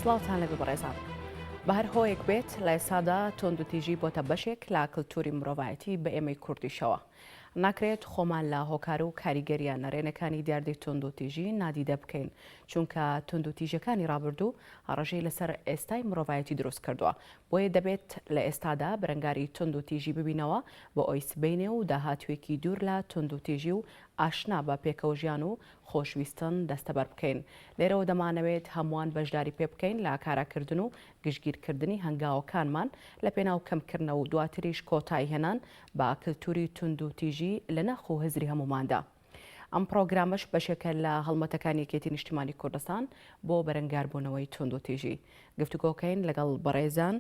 سڵاوتان لەبێ بەڕێزان. بە هەر هۆیەک بێت لە ئێستادا توندوتیژی بۆتە بەشێک لە کلتوری مرۆڤایەتی بە ئێمەی کوردیشەوە. ناکرێت خۆمان لە هۆکار و کاریگەرییە نەرێنەکانی دیاردەی توندوتیژی نادیدە بکەین، چونکە توندوتیژیەکانی ڕابردوو هەڕەشەی لەسەر ئێستای مرۆڤایەتی دروست کردووە، بۆیە دەبێت لە ئێستادا بەرەنگاری توندوتیژی ببینەوە بۆ ئەوەی سبەینێ و داهاتوویەکی دوور لە توندوتیژی و ئاشنا بە پێکەوەژیان و خۆشویستن دەستەبەر بکەین. لێرەوە دەمانەوێت هەمووان بەشداری پێ بکەین لە کاراکردن و گشتگیرکردنی هەنگاوەکانمان لە پێناو کەمکردنەوە و دواتریش کۆتاییهێنان بە کلتوری توندوتیژی لە ناخ و هزری هەمووماندا. ئەم پڕۆگرامەش بەشێکە لە هەڵمەتەکانی یەکێتی نیشتیمانی کوردستان بۆ بەرەنگاربوونەوەی توندوتیژی. گفتوگۆکەین لەگەڵ بەڕێزان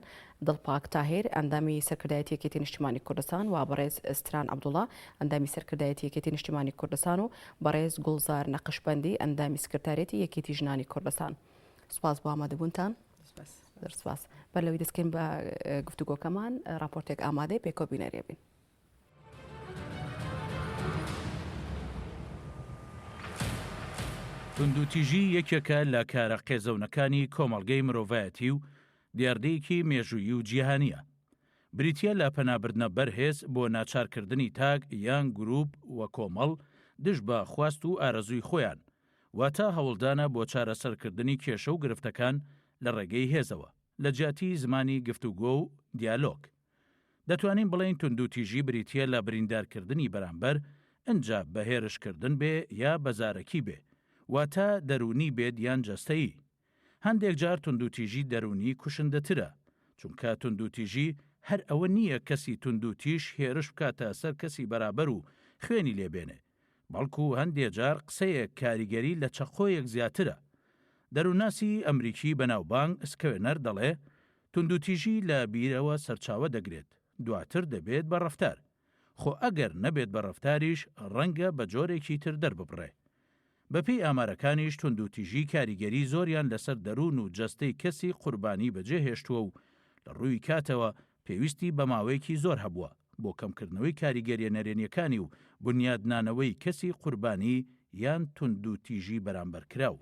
دڵپاک تاهیر ئەندامی سەرکردایەتی یەکێتی نیشتیمانی کوردستان و بەڕێز ستران عەبدوڵا ئەندامی سەرکردایەتی یەکێتی نیشتیمانی کوردستان و بەڕێز گوڵزار نەقشبەندی ئەندامی سکرتاریەتی یەکێتی ژنانی کوردستان. سوپاس بۆ ئامادەبوونتان. زۆر سوپاس. بەر لەوەی دەستکەین بە گفتوگۆکەمان راپۆرتێک ئامادەی پێکەوە بینەریە بین. توندوتیژی یەکێکە لە کارە قێزەونەکانی کۆمەڵگەی مرۆڤایەتی و دیاردەیەکی مێژوویی و جیهانییە. بریتییە لە پەنابردنە بەر هێز بۆ ناچارکردنی تاک یان گرووپ و کۆمەڵ دژ بە خواست و ئارەزووی خۆیان، واتە هەوڵدانە بۆ چارەسەرکردنی کێشە و گرفتەکان لە ڕێگەی هێزەوە، لە جیاتی زمانی گفتوگۆ و دیالۆگ. دەتوانین بڵێین توندوتیژی بریتییە لە بریندارکردنی بەرامبەر، ئنجا بە هێرشکردن بێ یا بە زارەکی بێ، واتە دەروونی بێت یان جەستەیی. هەندێک جار توندوتیژی دەروونی کوشندەترە، چونکە توندوتیژی هەر ئەوە نییە کەسی توندوتیژ هێرش بکاتە سەر کەسی بەرابەر و خوێنی لێ بێنێ، بەڵکو هەندێ جار قسەیەک کاریگەری لە چەقۆیەک زیاترە. دەروونناسی ئەمریکی بەناوبانگ سکوێنەر دەڵێ، توندوتیژی لە بیرەوە سەرچاوە دەگرێت، دواتر دەبێت بە ڕەفتار. خۆ ئەگەر نەبێت بە ڕەفتاریش ڕەنگە بە جۆرێکی تر دەرببڕێ. بەپێی ئامارەکانیش توندوتیژی کاریگەری زۆریان لەسەر دەروون و جەستەی کەسی قوربانی بەجێ هێشتووە و لە ڕووی کاتەوە پێویستی بە ماوەیەکی زۆر هەبووە بۆ کەمکردنەوەی کاریگەریە نەرێنیەکانی و بنیادنانەوەی کەسی قوربانی یان توندوتیژی بەرامبەرکراو.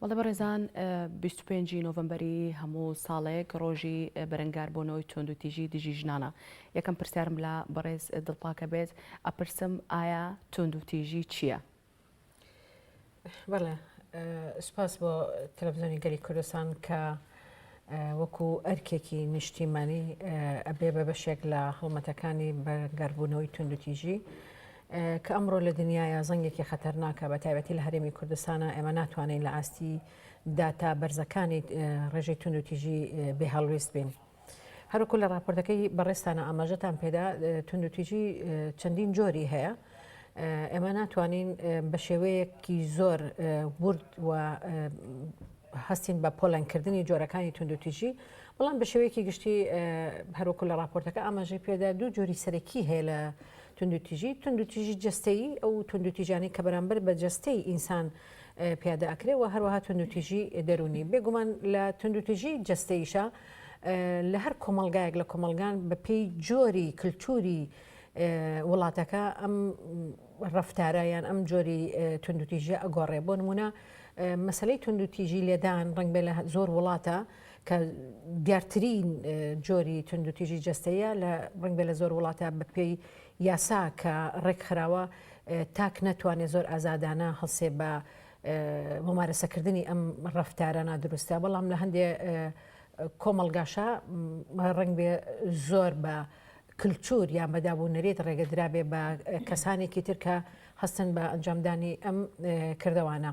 بەڵێ بەڕێزان 25 نۆڤەمبەری هەموو ساڵێک ڕۆژی بەرەنگاربوونەوەی توندوتیژی دژی ژنانە یەکەم پرسیارم لە بەڕێز دڵپاکە بێت ئەپرسم ئایا توندوتیژی چییە؟ بەڵێ سپاس بۆ تەلەڤزیۆنی گەلی کوردستان کە وەکو ئەرکێکی نیشتیمانی ئەبێ بە بەشێک لە هەڵمەتەکانی بەرەنگاربوونەوەی توندوتیژی کە ئەمڕۆ لە دنیاە زەنگێکی خەتەرناکە بە تایبەتی لە هەرێمی کوردستانە ئێمە ناتوانین لە ئاستی داتا بەرزەکانی ڕێژەی توندوتیژی بێهەڵوێست بین. هەروەکو لە راپۆرتەکەی بەڕێزتانە ئاماژەتان پێدا توندوتیژی چەندین جۆری هەیە ئێمە ناتوانین بە شێوەیەکی زۆر ورد و هەستین بە پۆلێنکردنی جۆرەکانی توندوتیژی بەڵام بە شێوەیەکی گشتی هەروەکو لە راپۆرتەکە ئاماژەی پێدا دوو جۆری سەرەکی هەیە لە توندوتیژی توندوتیژی جەستەیی ئەو توندوتیژانەی کە بەرامبەر بە جەستەی ئینسان پیادە ئەکرێ و هەروەها توندوتیژی دەروونی بێگومان لە توندوتیژی جەستەیشە لە هەر کۆمەڵگایەک لە کۆمەڵگان بە پێی جۆری کللتوری وڵاتەکە ئەم ڕفتارە یان ئەم جۆری توندوتیژیە ئەگۆڕێ بۆ نمونە مەسلەی توندوتیژی لێدان ڕنگ بێ لە زۆر وڵاتە کە دیارترین جۆری توندوتیژی جەستەیە لە ڕنگ بێ لە زۆر وڵاتە بە پێی یاسا کە ڕێکخراوە تاک نەتوانێت زۆر ئازادانە هەڵسێ بە ممارەسەکردنی ئەم ڕەفتارە نادروستە بەڵام لە هەندێ کۆمەڵگاشا ڕەنگ بێ زۆر بە کلچور یان بە دابوو نەریت ڕێگە درابێ بە کەسانێکی تر کە هەستن بە ئەنجامدانی ئەم کردەوانە.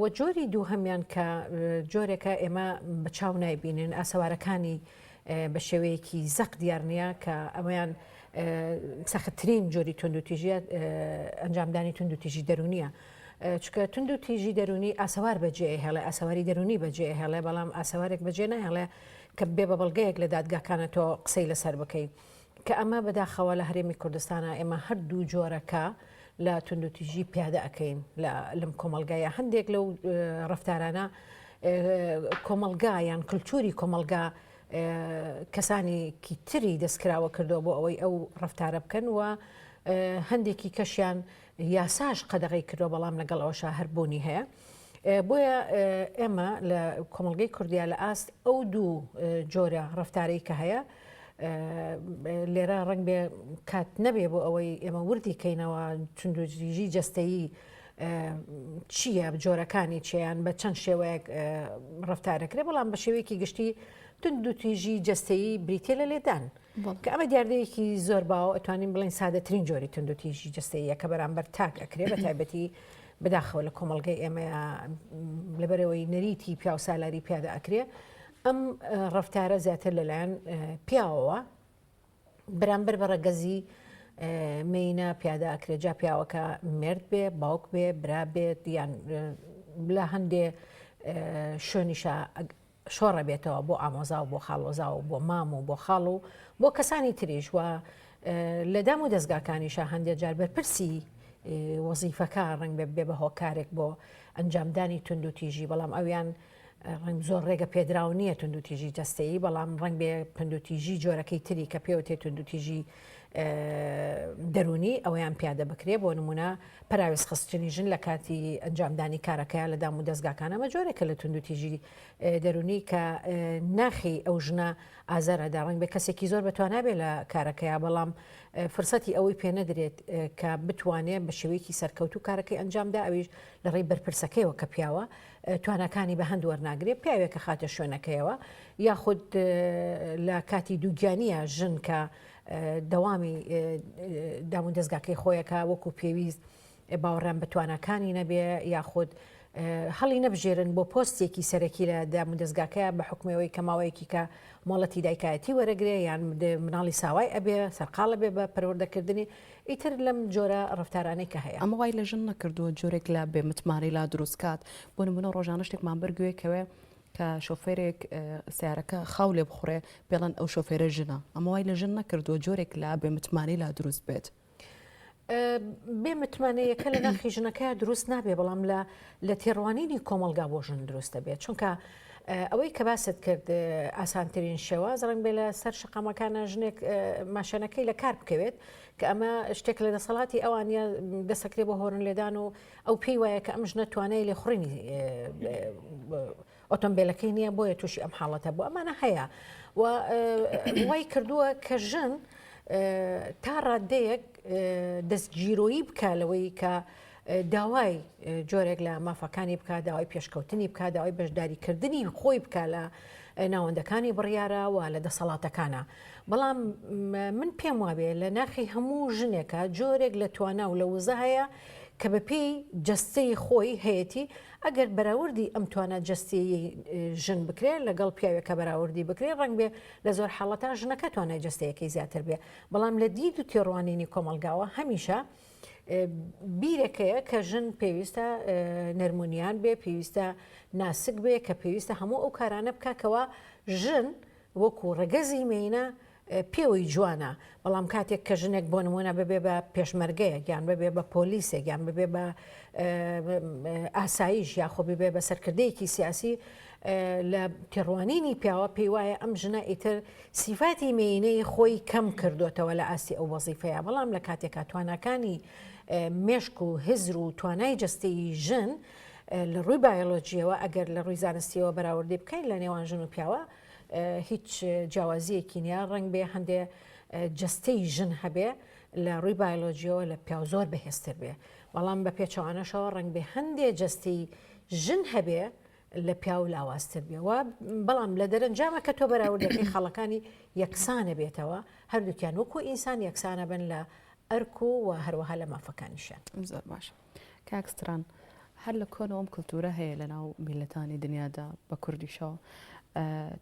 و جۆری دووهەمیان کە جۆرێکە ئێمە بە چاو نایبینن ئاسەوارەکانی بە شێوەیەکی زەق دیار نییە کە ئەمەیان سەختترین جۆری توندوتیژیە ئەنجامدانی توندوتیژی دەرونیە. چکە تونند و تیژی دەرونی ئاسەوار بەجێ هێڵێ ئاسەواری دەرونی بەجێ هێڵێ بەڵام ئاسەوارێک بەجێ ناهێڵێ کە بێ بە بەڵگەیەک لە دادگاکانە تۆ قسەی لەسەر بکەی. کە ئەمە بەداخەوە لە هەرێمی کوردستانا ئێمە هەردوو جۆرەکە لە توندوتیژی پیادە ئەکەین لە لەم کۆمەڵگایە هەندێک لەو ڕفتارانە کۆمەڵگا یان کللتوری کۆمەڵگا کەسانێکی تری دەستکراوە کردووە بۆ ئەوەی ئەو ڕفتارە بکەن و هەندێکی کەشیان. یاساش قەدەغەی کردووە بەڵام لەگەڵ ئەوەشا هەر بوونی هەیە. بۆیە ئێمە لە کۆمەڵگەی کوردیا لە ئاست ئەو دوو جۆرە ڕەفتارەی کە هەیە لێرە ڕەنگ بێ کات نەبێ بۆ ئەوەی ئێمە وردی کەینەوە توندوتیژی جەستەیی چییە جۆرەکانی چیان بە چەند شێوەیەک ڕفتارەکرێ بەڵام بە شێوەیەکی گشتی توندوتیژی جەستەیی بریتە لە لێدان کە ئەمە دیاردەیەکی زۆر باوە ئەتوانین بڵێین سادەترین جۆری توندوتیژی جەستەییە کە بەرامبەر تاک ئەکرێ بە تایبەتی بەداخەوە لە کۆمەڵگەی ئێمەیە لەبەرەوەی نەریتی پیاو سالاری پیادە ئەکرێ ئەم ڕفتارە زیاتر لەلایەن پیاوەوە بەرامبەر بە ڕەگەزی مێینە پیادە ئەکرێ جا پیاوەکە مێرد بێ باوک بێ برا بێت یان لە هەندێ شوێنیشە شۆڕەبێتەوە بۆ ئامۆزا و بۆ خاڵۆزا و بۆ مام و بۆ خاڵ و بۆ کەسانی تریش و لە دام و دەستگاکانیشا هەندێک جار بەرپرسی وەزیفەکە ڕنگ بێ بێ بە هۆکارێک بۆ ئەنجامدانی توندوتیژی بەڵام ئەویان ڕنگ زۆر ڕێگە پێدراو نییە توندوتیژی جەستەیی بەڵام ڕنگ بێ توندوتیژی جۆرەکەی تری کە پێوتێ توندوتیژی دەروونی ئەوەیان پیادە بکرێ بۆ نمونە پەراوێزخستنی ژن لە کاتی ئەنجامدانی کارەکەیا لە دام و دەزگاکان ئەمە جۆرێکە لە توندوتیژی دەروونی کە ناخی ئەو ژنە ئازار ئەدا ڕەنگ بێ کەسێکی زۆر بەتوانا بێ لە کارەکەیا بەڵام فرسەتی ئەوەی پێ نەدرێت کە بتوانێت بە شێوەیەکی سەرکەوتوو کارەکەی ئەنجامدا ئەویش لە ڕێی بەرپرسەکەیەوە کە پیاوە تواناکانی بە هەند وەرناگرێت پیاوێکە خاتە شوێنەکەیەوە یاخود لە کاتی دووگیانیە ژن کە دەوامی دامودەزگاکەی خۆیەکە وەکو پێویست باوەڕیان بە تواناکانی نەبێ یاخود هەڵی نەبژێرن بۆ پۆستێکی سەرەکی لە دامودەزگاکەیان بە حکومەوەی کە ماوەیەکی کە مۆڵەتی دایکایەتی وەرەگرێ یان مناڵی ساوای ئەبێ سەرقاڵە بێ بە پەروەردەکردنی ئیتر لەم جۆرە ڕفتارانەی کە هەیە. ئەمە وای لە ژن نەکردووە جۆرێک لە بێ متمانەی لا دروست کات بۆ نمونە ڕۆژانە شتێکمان بەر گوێ کەوێ کە شۆفێرێک سیارەکە خاو لێ بخورێ پێڵەن ئەو شۆفێرە ژنە ئەمە وای لە ژن نەکردووە جۆرێک لە بێ متمانەی لا دروست بێت. بێ متمانەیەکە لە ناخی ژنەکە دروست نابێ بەڵام لە لە تێڕوانینی کۆمەڵگا بۆ ژن دروست دەبێت چونکە ئەوەی کە باست کرد ئاسانترین شێواز ڕەنگ بێ لە سەر شەقامەکانە ژنێک ماشێنەکەی لە کار بکەوێت کە ئەمە شتێک لە دەسەڵاتی ئەوانە دەسەکرێ بۆ هۆرن لێدان و ئەو پێی وایە کە ئەم ژنە توانای لێخوڕینی ئۆتۆمبیلەکەی نییە بۆیە تووشی ئەم حاڵەتە بوو ئەمانە هەیە و وای کردووە کە ژن تا ڕادەیەک دەستگیرۆیی بکە لەوەی کە داوای جۆرێک لە مافەکانی بکات داوای پێشکەوتنی بکات داوای بەشداریکردنی خۆی بکە لە ناوەندەکانی بڕیارە و لە دەسەڵاتەکانە بەڵام من پێم وابێ لە ناخی هەموو ژنێکە جۆرێک لە توانا و لە وزە هەیە کە بەپێی جەستەی خۆی هەیەی ئەگەر بەراوردی ئەم توانا جەستەیەی ژن بکرێ لەگەڵ پیاوێک کە بەراوردی بکرێ ڕەنگ بێ لە زۆر حاڵەتا ژنەکە توانای جەستەیەکەی زیاتر بێ بەڵام لە دید و تێڕوانینی کۆمەڵگاوە هەمیشە بیرێکەیە کە ژن پێویستە نەرمونیان بێ پێویستە ناسک بێ کە پێویستە هەموو ئەو کارانە بکەوە ژن وەکو ڕەگەزی مێینە پێوەی جوانە، بەڵام کاتێک کە ژنێک بۆ نموونە ببێ بە پێشمەرگەیەک یان ببێ بە پۆلیسێک یان ببێ بە ئاسایش یاخۆ ببێ بە سەرکردەیەکی سیاسی لە تێڕوانینی پیاوە پێی وایە ئەم ژنە ئیتر سیفاتی مێینەی خۆی کەم کردوتەوە لە ئاستی ئەو وەزیفەیە بەڵام لە کاتێکا تواناکانی مێشک و هزر و توانای جەستەیی ژن لە ڕووی بایۆلۆجیەوە ئەگەر لە ڕووی زانستیەوە بەراوردی بکەین لە نێوان ژن و پیاوە هیچ جیاوازیەکی نیە ڕەنگ بێ هەندێ جەستەی ژن هەبێ لە ڕووی بایۆلۆجیەوە لە پیاو زۆر بەهێزتر بێ بەڵام بە پێچەوانەشەوە ڕەنگ بێ هەندێ جەستەی ژن هەبێ لە پیاو لاوازتر بێ و بەڵام لە دەرەنجامە کە تۆ بەراوردەکەی خاڵەکانی یەکسانە بێتەوە هەردووکیان وەکو ئینسان یەکسانە بن لە ئەرک و و هەروەها لە مافەکانیشیان. زۆر باشە کاک ستران هەر لە کۆنەوە ئەم کلتورە هەیە لە ناو میللەتانی دنیادا بە کوردیشەوە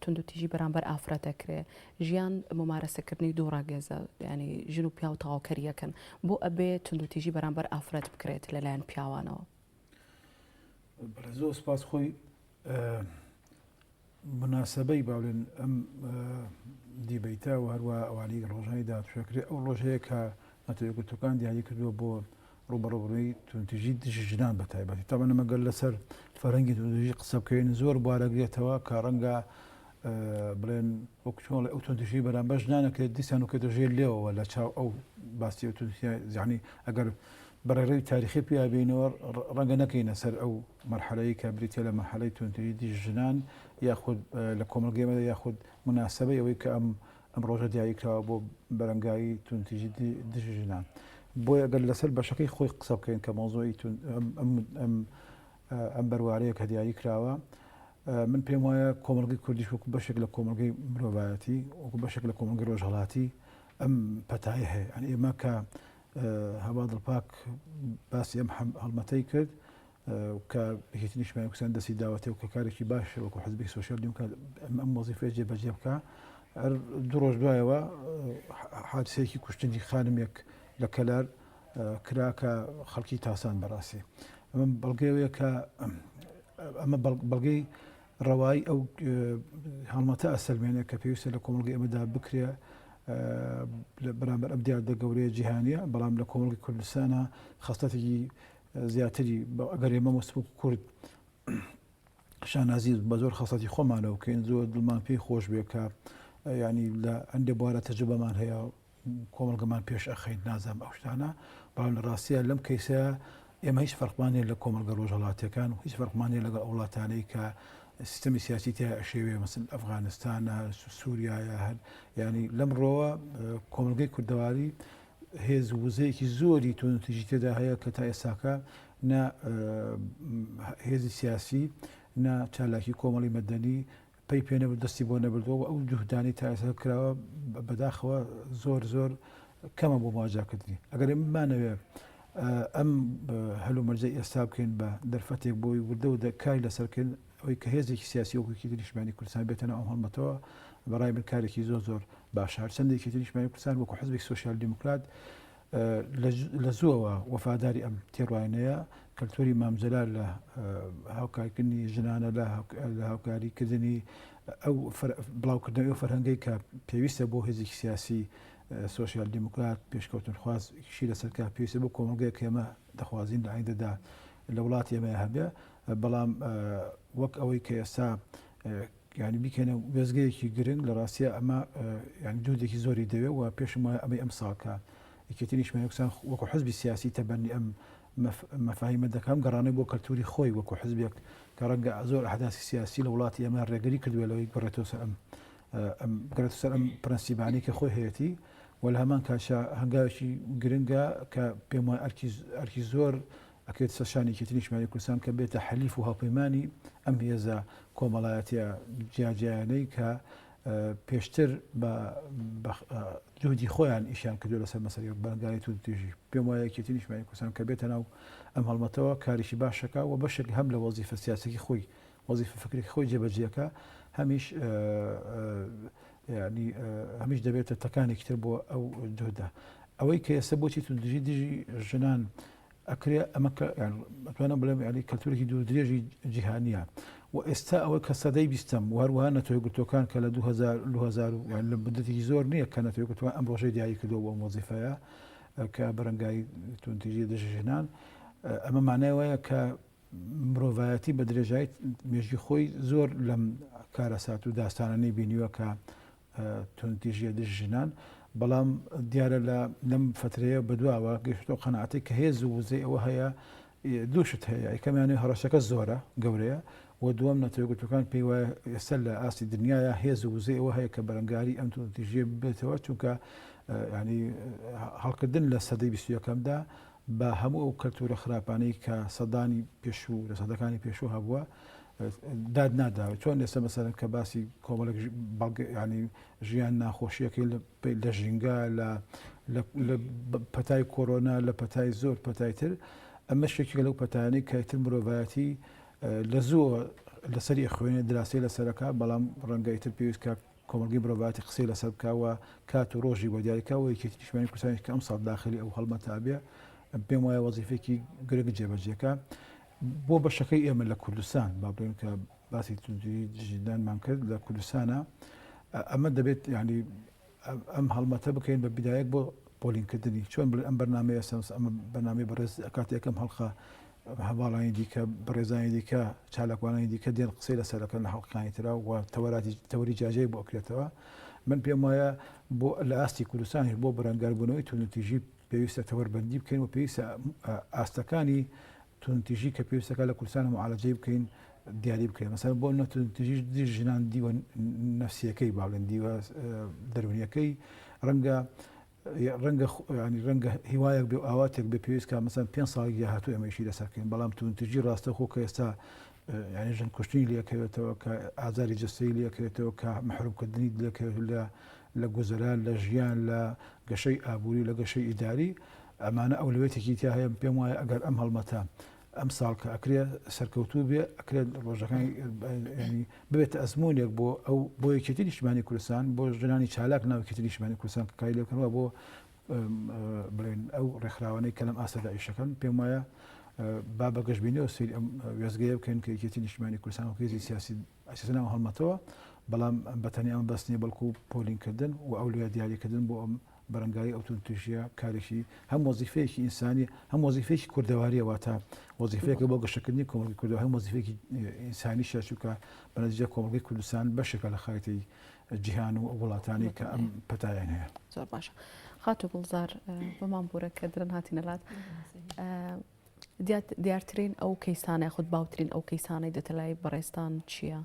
توندوتیژی بەرامبەر ئافرەت دەکرێ ژیان ممارەسەکردنی دوو ڕەگەزە ینی ژن و پیاو تەواوکەریەکەن بۆ ئەبێ توندوتیژی بەرامبەر ئافرەت بکرێت لەلایەن پیاوانەوە؟ بەڵێ زۆر سپاس خۆی مناسبەی با بڵێن ئەم دیبەیتە و هەروە ئەوانەی ڕۆژانی داهاتووشەکرێ ئەو ڕۆژەیە کە نەتەوە یەکگرتووەکان دیاری کردووە بۆ ڕووبەڕووبوونەوەی توندوتیژی دژی ژنان بە تایبەتی تابەن ئەمە گەر لەسەر فەرهەنگی توندوتیژی قسە بکەین زۆر بوارەگرێتەوە کە ڕەنگە بڵێن وەک چۆن ئەو توندوتیژی بەرامبەر ژنانە کرێت دیسان وکێتە ژێر لێوەوە لە چاو ئەو باسی ئەو توندوتیژی یعنی ئەگەر. بە ڕێڕەوی تاریخی پیا بێینەوە ڕەنگە نەکەینە سەر ئەو مەرحەلەی کە بریتیە لە مەرحەلەی توندتیژی دژی ژنان یاخود لە کۆمەڵگەی ئێمەدا یاخود موناسەبەی ئەوەی کە ئەم ئەم ڕۆژە دیاری کراوە بۆ بەرەنگاری توندتیژی دژی ژنان. بۆیە گەر لەسەر بەشەکەی خۆی قسە بکەین کە مەوزوعی ئەم ئەم بەروارەیە کە دیاری کراوە من پێم وایە کۆمەڵگەی کوردیش وەکو بەشێک لە کۆمەڵگەی مرۆڤایەتی وەکو بەشێک لە کۆمەڵگەی ڕۆژهەڵاتی ئەم پەتای هەیە ئەن ئێمە کە هەوا دڵپاک باسی ئەم هەڵمەتەی کرد کە یەکێتی نیشتمانی کوردستان دەستی داوەتێ و کە کارێکی باشە وەکو حزبێکی سۆسیال دیموکرات ئەم وەزیفەیە جێبەجێ بکا هەر دوو ڕۆژ دوایەوە حادسەیەکی کوشتنی خانمێک لە کەلار کرا کە خەڵکی تاسان بەڕاستی ئەمە بەڵگەیە کە ئەمە بەڵگەی ڕەوایی ئەو هەڵمەتە ئەسەلمێنێ کە پێویستە لە کۆمەڵگەی ئێمەدا بکرێ لە بەرامبەر ئەم دیاردە گەورەیە جیهانیە بەڵام لە کۆمەڵگەی کوردستانە خەسڵەتێکی زیاتری ئەگەر ئێمە وەک کورد شانازی بە زۆر خەسڵەتی خۆمانەوە بکەین زۆر دڵمان پێی خۆش بێ کە ینی لە هەندێک بوارە تەجروبەمان هەیە کۆمەڵگەمان پێش ئەخەین نازانم ئەو شتانە بەڵام لە ڕاستیە لەم کەیسە ئێمە هیچ فەرقمان نیە لە کۆمەڵگە ڕۆژهەڵاتیەکان و هیچ فەرقمان نیە لەگەڵ ئەو وڵاتانەی کە سیستەمی سیاسی تیا ئەشێوێ مەسەلەن ئەفغانستانە سووریایە هەر ینی لەم ڕۆوە کۆمەڵگەی کوردەواری هێز و وزەیەکی زۆری توندوتیژی تێدا هەیە کە تا ئێستاکە نە هێزی سیاسی نە چالاکی کۆمەڵی مەدەنی پەی پێ نەبرد دەستی بۆ نەبردووە و ئەو جوهدانەی تا ئێستا کراوە بەداخەوە زۆر زۆر کەمە بۆ مواجهکردنی ئەگەر ئێمە بمانەوێ ئەم هەلومەرجەی ئێستا بکەین بە دەرفەتێک بۆی وردە وردە کاری لەسەر بکەین ئەوەی کە هێزێکی سیاسی وەکو یەکێتی نیشتمانی کوردستان بێتە ناو ئەم هەڵمەتەوە بەڕای من کارێکی زۆر زۆر باشە هەرچەندە یەکێتی نیشتمانی کوردستان وەکو حزبێکی سۆسیال دیموکرات لە زووەوە وەفاداری ئەم تێڕوانینەیە، کەلتوری مام جەلال لە هاوکارکردنی ژنانە لە هاوکاریکردنی ئەو بڵاوکردنەوەی ئەو فەرهەنگەی کە پێویستە بۆ هێزێکی سیاسی سۆسیال دیموکرات پێشکەوتنخواز ئیشی لەسەر کە پێویستە بۆ کۆمەڵگەیەک کە ئێمە دەخوازین لە ئایندەدا لە وڵاتی ئێمە هەبێ بەڵام وەک ئەوەی کە ئێستا یانی بیکەنە وێستگەیەکی گرنگ لە ڕاستیا ئەمە یانی جوهدێکی زۆری دەوێ و پێشم وایە ئەمەی ئەمساڵ کە یەکێتی نیشتمانی کوردستان وەکو حزبی سیاسی تەبەنی ئەم مەفاهیمە دەکەم گەڕانەوە بۆ کەلتوری خۆی وەکو حزبێک کە ڕەنگە زۆر ئەحداسی سیاسی لە وڵاتی ئێمە ڕێگری کردوێ لەوەی بگەڕێتەوە سەر ئەم ئەم بگەڕێتەوە سەر ئەم پرەنسیبانەی کە خۆی هەیەتی و لە هەمان کاتشا هەنگاوێکی گرنگە کە پێم وایە ئەرکی ئەرکی زۆر ئەکەوێتە سەر شانی یەکێتی نیشتمانی کوردستان کە بێتە حەلیف و هاوپەیمانی ئەم هێزە کۆمەڵایەتیە جیاجیایانەی کە پێشتر بە جوهدی خۆیان ئیشیان کردوە لەسەر مەسەلەی بەرەنگاری توندوتیژی. پێم وایە یەکێتی نیشتمانی کوردستان کە بێتە ناو ئەم هەڵمەتەوە کارێکی باش ئەکا و بەشێک هەم لە وەزیفە سیاسیەکەی خۆی وەزیفە فکرەکەی خۆی جێبەجێ ئەکا هەمیش یانی هەمیش دەبێتە تەکانێکی تر بۆ ئەو جوهدە. ئەوەی کە ئێستا بۆچی توندوتیژی دژی ژنان ئەکرێ ئەمە کە یان ئەتوانم بڵێم یانی کەلتورێکی دوور درێژی جیهانیە و ئێستا ئەوە کە سەدەی بیستەم و هەروەها نەتەوە یەکگرتووەکان کە لە 2000 2000 و یان لە مدەتێکی زۆر نییە کە نەتەوە یەکگرتووەکان ئەم ڕۆژەی دیاری کردووە بۆ ئەم وەزیفەیە کە بەرەنگاری توندوتیژی دژی ژنان ئەمە مانای وایە کە مرۆڤایەتی بە درێژایی مێژووی خۆی زۆر لەم کارەسات و داستانانەی بینیوە کە توندوتیژیە دژ ژنان، بەڵام دیارە لە لەم فترەیە بەدواوە گەیشتۆ قەناعەتێک کە هێز و وزەی ئەوە هەیە دوو شت هەیە یەکەمیان هەڕەشەکە زۆرە گەورەیە و دووەم نەتەوە یەکگرتووەکان پێی وایە ئێستا لە ئاستی دنیایا هێز و وزەی ئەوە هەیە کە بەرەنگاری ئەم توندوتیژیە ببێتەوە چونکە ینی هەڵکردن لە سەدەی 21ەمدا بە هەموو ئەو کەلتورە خراپانەی کە سەدانی پێشوو لە سەدەکانی پێشوو هەبووە داد نادا چۆن ئێستا مەسەلەن کە باسی کۆمەڵێک بەڵگە ینی ژیان ناخۆشیەکەی لە ژینگە لە لە پەتای کۆرۆنا لە پەتای زۆر پەتای تر ئەمە شێکێک لەو پەتانەی کە تر مرۆڤایەتی لە زووە لەسەری خوێنێ دراسی لەسەرەکە بەڵام ڕەنگە ئیتر پێویست کە کۆمەڵگەی مرۆڤایەتی قسەی لەسەر بکا و کات و ڕۆژی بۆ دیاری کا و یەکێتی نیشتمانی کوردستانیش کە ئەمساڵ داخلی ئەو هەڵمەتە ئەبێ پێم وایە وەزیفەیەکی گرنگ جێبەجێ کا بۆ بەشەکەی ئێمە لە کوردستان با بڵێین کە باسی توندوتیژی دژی ژنانمان کرد لە کوردستانە ئەمە دەبێت یعنی ئەم هەڵمەتە بکەین بە بدایەک بۆ پۆلینکردنی چۆن بڵێن ئەم بەرنامەیە سەمس ئەمە بەرنامەی بەڕێز ئەکات یەکەم هەڵقە هەواڵانی دیکە بەڕێزانی دیکە چالاکوانانی دیکە دێن قسەی لەسەر دەکەن لە هەڵقەکانی ترا و تەوەراتی تەوەری جیاجیای بۆ ئەکرێتەوە من پێم وایە بۆ لە ئاستی کوردستانیش بۆ بەرەنگاربوونەوەی توندوتیژی. پێویستە تەوەربەندی بکەین و پێویستە ئاستەکانی توندتیژی کە پێویستەکە لە کوردستان معالەجەی بکەین دیاری بکەین مەسەلەن بۆ نە توندتیژی دژ ژنان دیوە نەفسیەکەی باڵێن دیوە دەرونیەکەی ڕەنگە ڕەنگە ینی ڕەنگە هیوایەک بێ ئاواتێک بێ پێویست کە مەسەن پێ ساڵی داهاتوو ئێمەشی لەسەر بکەین بەڵام توندتیژی ڕاستەخۆ کە ئێستا ینی ژن کوشتنی لەکەوێتەوە کە ئازاری جەستەی لەکەوێتەوە کە محرومکردنی لەکەوێت لە لە گوزەران لە ژیان لە گەشەی ئابووری لە گەشەی ئیداری ئەمانە ئەولەویەتێکی تیا هەیە پێم وایە ئەگەر ئەم هەڵمەتە ئەم ساڵ کە ئەکرێ سەرکەوتوو بێ ئەکرێت ڕۆژەکانی ینی ببێتە ئەزمونێک بۆ ئەو بۆ یەکێتی نیشتمانی کوردستان بۆ ژنانی چالاک ناو یەکێتی نیشتمانی کوردستان کە کاری لێ بکەن و بۆ بڵێن ئەو ڕێکخراوانەی کە لەم ئاستەدا ئیشەکەن پێم وایە با بە گەشبینیەوە سەیری ئەم وێستگەیە بکەین کە یەکێتی نیشتمانی کوردستان وەک هێزی سیاسی ئەچێتە ناو هەڵمەتەوە بەڵام بە تەنیا ئەمە بەس نییە بەڵکو پۆلینکردن و ئەولەویەت دیاریکردن بۆ ئەم بەرەنگاری ئەو توندوتیژییە کارێکی هەم وەزیفەیەکی ئینسانی هەم وەزیفەیەکی کوردەواریە واتە وەزیفەیەکە بۆ گەشەکردنی کۆمەڵگەی کوردەوە هەم وەزیفەیەکی ئینسانیشە چونکە بە نەتیجە کۆمەڵگەی کوردستان بەشێکە لە خەریتەی جیهان و وڵاتانی کە ئەم پەتایان هەیە. زۆر باشە خاتوو گوڵزار بەمان بورە کە درەن هاتینە لات دیارترین ئەو کەیسانە خود باوترین ئەو کەیسانەی دێتە لای بەڕێزتان چییە؟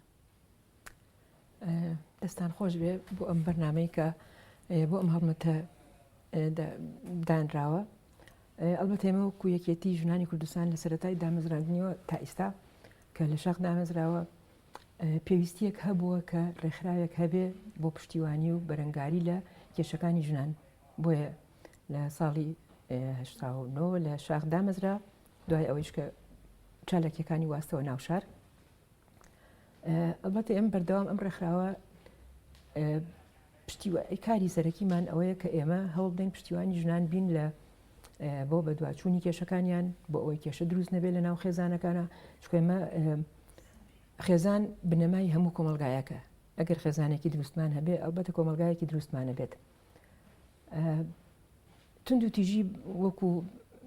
دەستان خۆش بێ بۆ ئەم بەرنمەی کە بۆ ئەم هەڵمەتە دانراوە ئەلبەت ئێمە وەکو یەکێتی ژنانی کوردستان لە سەرەتای دامەزراندنیەوە تا ئیستا کە لە شاخ دامەزراوە پێویستیەک هەبووە کە ڕێکخراوێک هەبێ بۆ پشتیوانی و بەرەنگاری لە کێشەکانی ژنان بۆیە لە ساڵی 19 لە شاخ دامەزرا دوای ئەوەیش کە چالاکیەکانی واستەوە ناوشار ئەڵبەتە ئێمە بەردەوام ئەم ڕێکخراوە کاری سەرەکیمان ئەوەیە کە ئێمە هەوڵ بدەین پشتیوانی ژنان بین لە بۆ بەدواچوونی کێشەکانیان بۆ ئەوەی کێشە دروست نەبێت لە ناو خێزانەکانە چکێمە خێزان بنەمای هەموو کۆمەلگایەکە ئەگەر خێزانێکی دروستمان هەبێ ئەلبەتە کۆمەلگایەکی دروستمانە بێت تونند و تیژی وەکو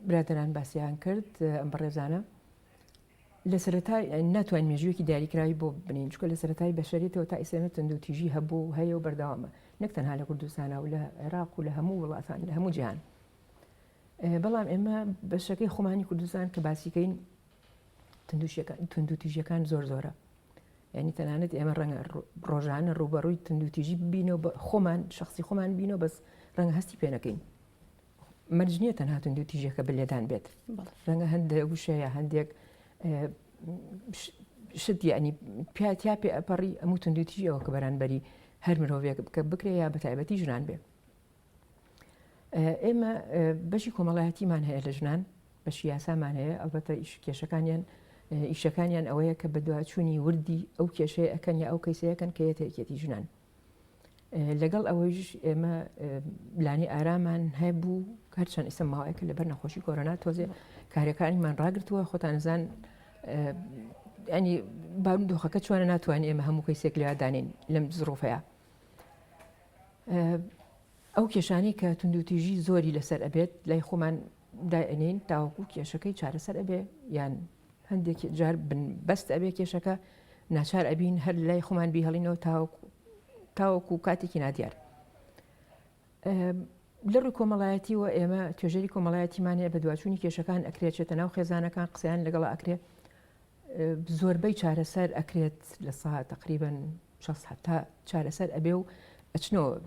برادران باسییان کرد ئەم بەڕێزانە لە سەرەتای ناتوانین مێژوویەکی دیاریکراوی بۆ بنێین، چونکە لە سەرەتای بەشەریەتەوە تا ئیستا ئێمە توندوتیژی هەبوو و هەیە و بەردەوامە، نەک تەنها لە کوردستانا و لە عێراق و لە هەموو وڵاتان لە هەموو جیهان. بەڵام ئێمە بەشەکەی خۆمانی کوردستان کە باسیکەین توندوتیژیەکان زۆر زۆرە. یعنی تەنانەت ئێمە ڕەنگە ڕۆژانە ڕووبەڕووی توندوتیژی ببینەوە خۆمان شخصی خۆمان بینەوە بەس ڕەنگە هەستی پێ نەکەین. مەرج نییە تەنها توندوتیژیەکە بە لێدان بێت ڕەنگە هەندێک وشە یا هەندێک شت یعنی پیاتیا پێ ئەپەڕی ئەموو توندوتیژی ئەوە کە بەرانبەری هەر مرۆڤێک بکە بکرێ یا بە تایبەتی ژنان بێ ئێمە بەشی کۆمەڵایەتیمان هەیە لە ژنان بەشی یاسامان هەیە ئەلبەتە ئیش کێشەکانیان ئیشەکانیان ئەوەیە کە بەدواچوونی وردی ئەو کێشەیە ئەکەن یا ئەو کەیسەیەکەن کە یەتە یەکێتی ژنان لەگەڵ ئەوەیش ئێمە لانی ئارامان هەبوو هەرچەند ئیستا ماوەیەکە لەبەر نەخۆشی کۆرۆنا تۆزێ کارەکانیمان ڕاگرتووە خۆتان زان ینی بارودۆخەکە چۆنە ناتوانین ئێمە هەموو کەیسێک لێ دانین لەم زڕۆفەیە ئەو کێشانەی کە توندوتیژی زۆری لەسەر ئەبێت لای خۆمان دائنین تاوەکو کێشەکەی چارەسەر ئەبێ یان هەندێک جار بن بەست ئەبێ کێشەکە ناچار ئەبین هەر لای خۆمان بیهڵینەوە تاوەکو تاوەکو کاتێکی نادیار. لە ڕووی کۆمەڵایەتیوە ئێمە توێژەری کۆمەڵایەتیمان هەیە بەدواچوونی کێشەکان ئەکرێت چێتە ناو خێزانەکان قسەیان لەگەڵ ئەکرێ زۆربەی چارەسەر ئەکرێت لە سا تقریبن 6 هەتا چارەسەر ئەبێ و ئەچنەوە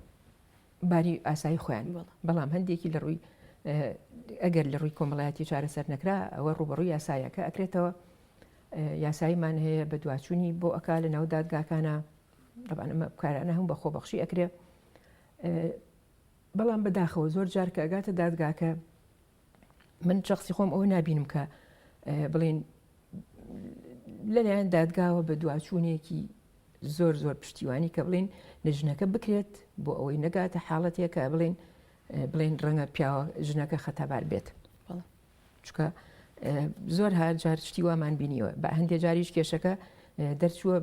باری ئاسایی خۆیان بەڵام هەندێکی لە ڕووی ئەگەر لە ڕووی کۆمەڵایەتی چارەسەر نەکرا ئەوە ڕوبەڕووی یاسایەکە ئەکرێتەوە یاساییمان هەیە بە دواچوونی بۆ ئەک لە ناو دادگاکانە طبعا ئەمە کارانە هەم بە خۆبەخشی ئەکرێ بەڵام بەداخەوە زۆر جار کە ئەگاتە دادگاکە من شخصی خۆم ئەوە نابینم کە بڵین لەلایەن دادگاوە بە دواچوونێکی زۆر زۆر پشتیوانی کە بڵین لە ژنەکە بکرێت بۆ ئەوەی نەگاتە حاڵەتێکە بڵین بڵین ڕەنگە پیاوە ژنەکە خەتابار بێت چکە زۆر هار جار شتی وامان بینیوە بە هەندێک جاریش کێشەکە دەرچووە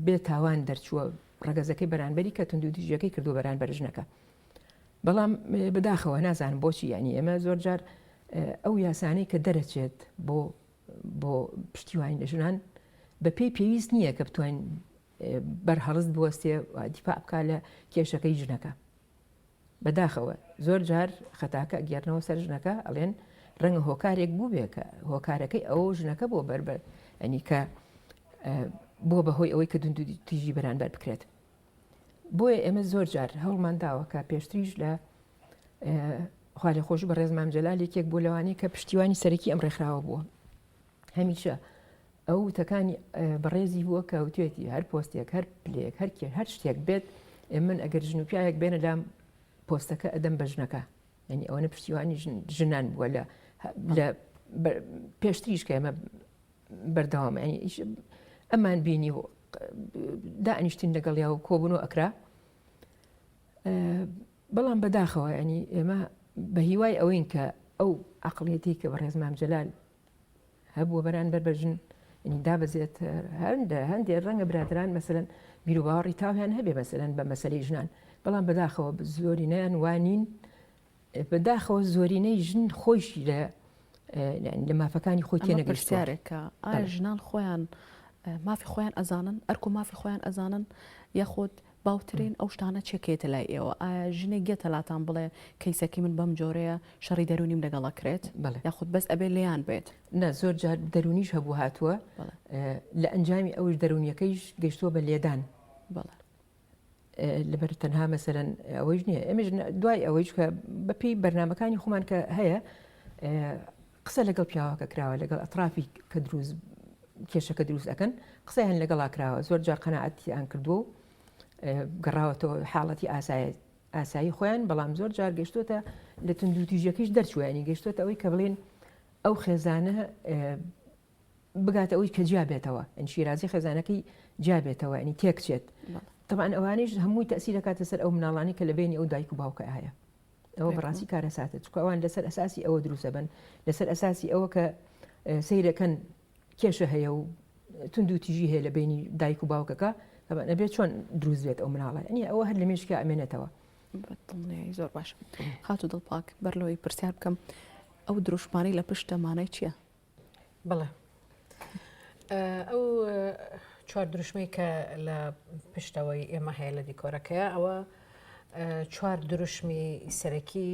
بێ تاوان دەرچووە ڕەگەزەکەی بەرانبەری کە توندوتیژیەکەی کردو بەرانبەر ژنەکە بەڵام بەداخەوە نازانم بۆچی یعنی ئێمە زۆر جار ئەو یاسانەی کە دەرەچێت بۆ بۆ پشتیوانی لە ژنان بە پێی پێویست نییە کە بتوانین بەرهەڵست بوەستێ دیفاع بکا لە کێشەکەی ژنەکە. بەداخەوە زۆر جار خەتاکە ئەگێڕنەوە سەر ژنەکە ئەڵێن ڕەنگە هۆکارێک بووبێ کە هۆکارەکەی ئەوە ژنەکە بۆ بەر بە ئەنی کە بۆ بەهۆی ئەوەی کە تیژی بەرانبەر بکرێت بۆیە ئێمە زۆر جار هەوڵمان داوە کە پێشتریش لە خوالێ خۆش بە ڕێز مام جەلال یەکێک بوو لەوانەیە کە پشتیوانی سەرەکی ئەم ڕێکخراوە بووە هەمیشە ئەو وتەکانی بەڕێزی بووە کە وتێتی هەر پۆستێک هەر پلەیەک هەر کێ هەر شتێک بێت من ئەگەر ژن و پیاوێک بێنە لام پۆستەکە ئەدەم بە ژنەکە یعنی ئەوەنە پشتیوانی ژنان بووە لە لە پێشتریش کە ئێمە بەردەوام ینی ئەمان بینی و دانیشتین لەگەڵیا و کۆبوون و ئەکرا بەڵام بەداخەوە ینی ئێمە بە هیوای ئەوەین کە ئەو عقلێتی کە بەڕێز مام جەلال هەبووە بەرانبەر بە ژن ینی دابەزێت هەندە هەندێ ڕەنگە برادران مەسەلەن بیروباوەڕی تاویان هەبێ مەسەلەن بە مەسەلەی ژنان بەڵام بەداخەوە زۆرینەیان وانین بەداخەوە زۆرینەی ژن خۆیشی لە لە مافەکانی خۆی تێنەگەیشتووە. پرسیارێکە ئایا ژنان خۆیان مافی خۆیان ئەزانن ئەرک و مافی خۆیان ئەزانن یاخود باوترین ئەو شتانە چیە کە یەتە لای ئێوە؟ ئایا ژنێک یەتە لاتان بڵێ کەیسەکەی من بەم جۆرەیە شەڕی دەروونیم لەگەڵ ئەکرێت؟ بەڵێ. یاخود بەس ئەبێ لێیان بێت؟ نا زۆر جار دەروونیش هەبوو هاتووە بەڵێ. لە ئەنجامی ئەوش دەروونیەکەیش گەیشتووە بە لێدان. بەڵێ. لەبەر تەنها مەسەلەن ئەوەیش نییە ئێمەش دوای ئەوەیش کە بەپێی بەرنامەکانی خۆمان کە هەیە قسە لەگەڵ پیاوەکە کراوە لەگەڵ ئەترافی کە دروست کێشەکە دروست ئەەکەن قسەیان لەگەڵا کراوە زۆر جار قەنەعەتیان کردووە و گەڕاوەتەوە حاڵەتی ئاسایەت ئاسایی خۆیان بەڵام زۆر جار گەشتۆتە لە توندوتیژەکەیش دەرچوویانی گەشتۆتە ئەوەی کە بڵێن ئەو خێزانە بگاتە ئەوەی کە جیا بێتەوە ئەن شیرازی خێزانەکەی جیا بێتەوە ئەنی تێکچێت طبعا ئەوانیش هەمووی تەسیر دەکاتە سەر ئەو مناڵانی کە لە بینی ئەو دایک و باوکە هەیە ئەوە بەڕاستی کارەساتە چونکە ئەوان لەسەر ئەساسی ئەوە دروستە بن لەسەر ئەساسی ئەوە کە سەیرەکەن کێشە هەیە و تونند و تیژی هەیە لە بینی دایک و باوکەکە طبعا ئەبێت چۆن دروست بێت ئەو مناڵە ئەنی ئەوە هەر لە مێشکا ئەمێنێتەوە دڵنیایی زۆر باش خاتو دڵپاک بەر لەوەی پرسیار بکەم ئەو دروشمانەی لە پشتە مانای چییە؟ بەڵێ ئەو چوار دروشمەی کە لە پشتەوەی ئێمە هەیە لە دیکۆرەکەیە ئەوە چوار دروشمی سەرەکی